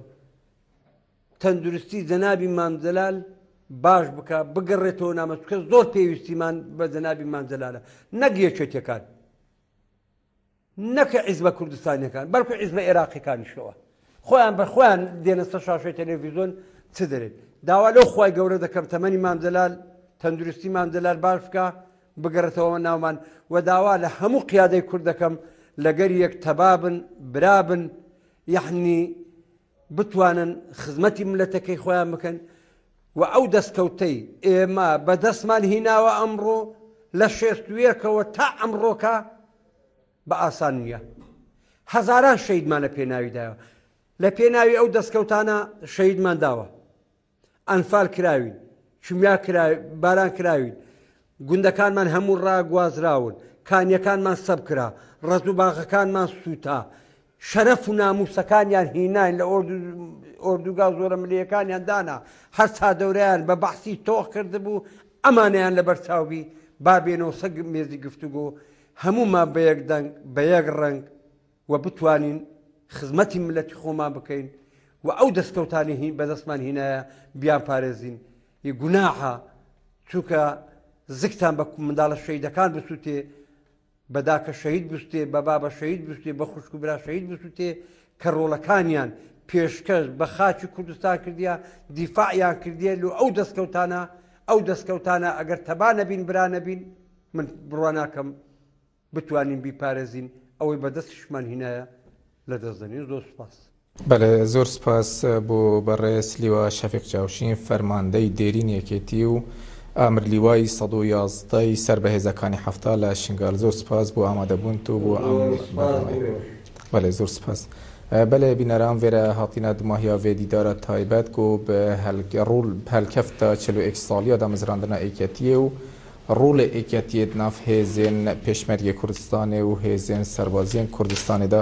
S2: تەندروستی جەنابی مام جەلال باش بکە بگەڕێتەوە نامە چکە زۆر پێویستیمان بە جەنابی مام جەلالە نەک یەکێتیەکان نەکە عیزبە کوردستانیەکان بەڵکو عیزبە عێراقیەکانیشەوە خۆیان بە خۆیان دێنە سەر شاشەی تەلەڤیزیۆن چ دەرێن داوا لەو خوای گەورە دەکەم تەمەنی مام جەلال تەندروستی مام جەلال باش بکە بگەڕێتەوە ناومان و داوا لە هەموو قیادەی کورد دەکەم لەگەر یەک تەبابن برابن یەعنی بتوانن خزمەتی ملەتەکەی خۆیان بکەن و ئەو دەستکەوتەی ئێمە بەدەستمان هیناوە ئەمڕۆ لە شێستویەکەوە تا ئەمڕۆکە بە ئاسان نییە هەزاران شەیدمان لە پێناوی داوە لە پێناوی ئەو دەستکەوتانە شەیدمان داوە ئەنفال کراوین، کیمیا باران کراوین، گوندەکانمان هەموو ڕاگوازراون، کانیەکانمان سەب کرا، ڕەز و باغەکانمان سووتا، شەرەف و ناموسەکانیان هیناین لە ئۆردوگا زۆرە ملەکانیان دانا، هەر چادەورەیان بە بەعسی تۆخ کردبوو، ئەمانەیان لەبەر چاو بی، با بێنەوە سەر مێزی گفتوگۆ، هەموومان بە یەک دەنگ، بە یەک ڕەنگ، و بتوانین خزمەتی ملەتی خۆمان بکەین و ئەو دەستکەوتانی هین بەدەستمان هینایە بیانپارێزین ی گوناحە چونکە زگتان بە منداڵە شەیدەکان بسووتێ بە داکە شەهید بستێ بە بابە شەهید بستێ بە خوشک و برا شەهید بسووتێ کە ڕۆڵەکانیان پێشکەش بە خاکی کوردستان کردیە دیفاعیان کردیە لۆ ئەو دەستکەوتانە ئەو دەستکەوتانە ئەگەر تەبا نەبین برا نەبین من بڕوا ناکەم بتوانین بیپارێزین ئەوەی بەدەستیشمان هینایە لەدەست دەنین زۆر سوپاس.
S1: بەڵێ زۆر سوپاس بۆ بەڕێز لیوا شەفیق چاوشین فەرماندەی دێرین یەکێتی و ئامر لیوای 111 ی سەر بە هێزەکانی 70 لە شنگال زۆر سوپاس بۆ ئامادەبوونت و بۆ ئەم
S2: زۆر سوپاس بۆ
S1: بەرنامەیە
S2: ئێوەش.
S1: بەڵێ زۆر سوپاس. بەلێ بینەران ڤێرە هاتینە دماهیا ڤێ دیدارە تایبەت کو ب ڕوڵ هەلکەفتا 41 ساڵیا دامەزراندنا ئێکەتیێ و ڕوڵێ ئێکەتیێ دناف هێزێن پێشمەرگێ کوردستانێ و هێزێن سەربازیێن کوردستانێ دا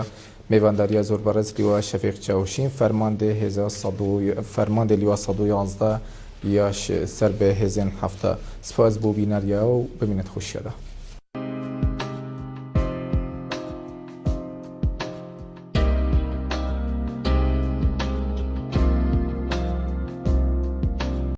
S1: مێڤانداریا زۆر بەڕێز لیوا شەفیق چاوشین فەرماندێ هێزا فەرماندێ لیوا 111 یاش سەر بە هێزێن 70 سپاس بۆ بینەریا و بمینێت خوشیادا.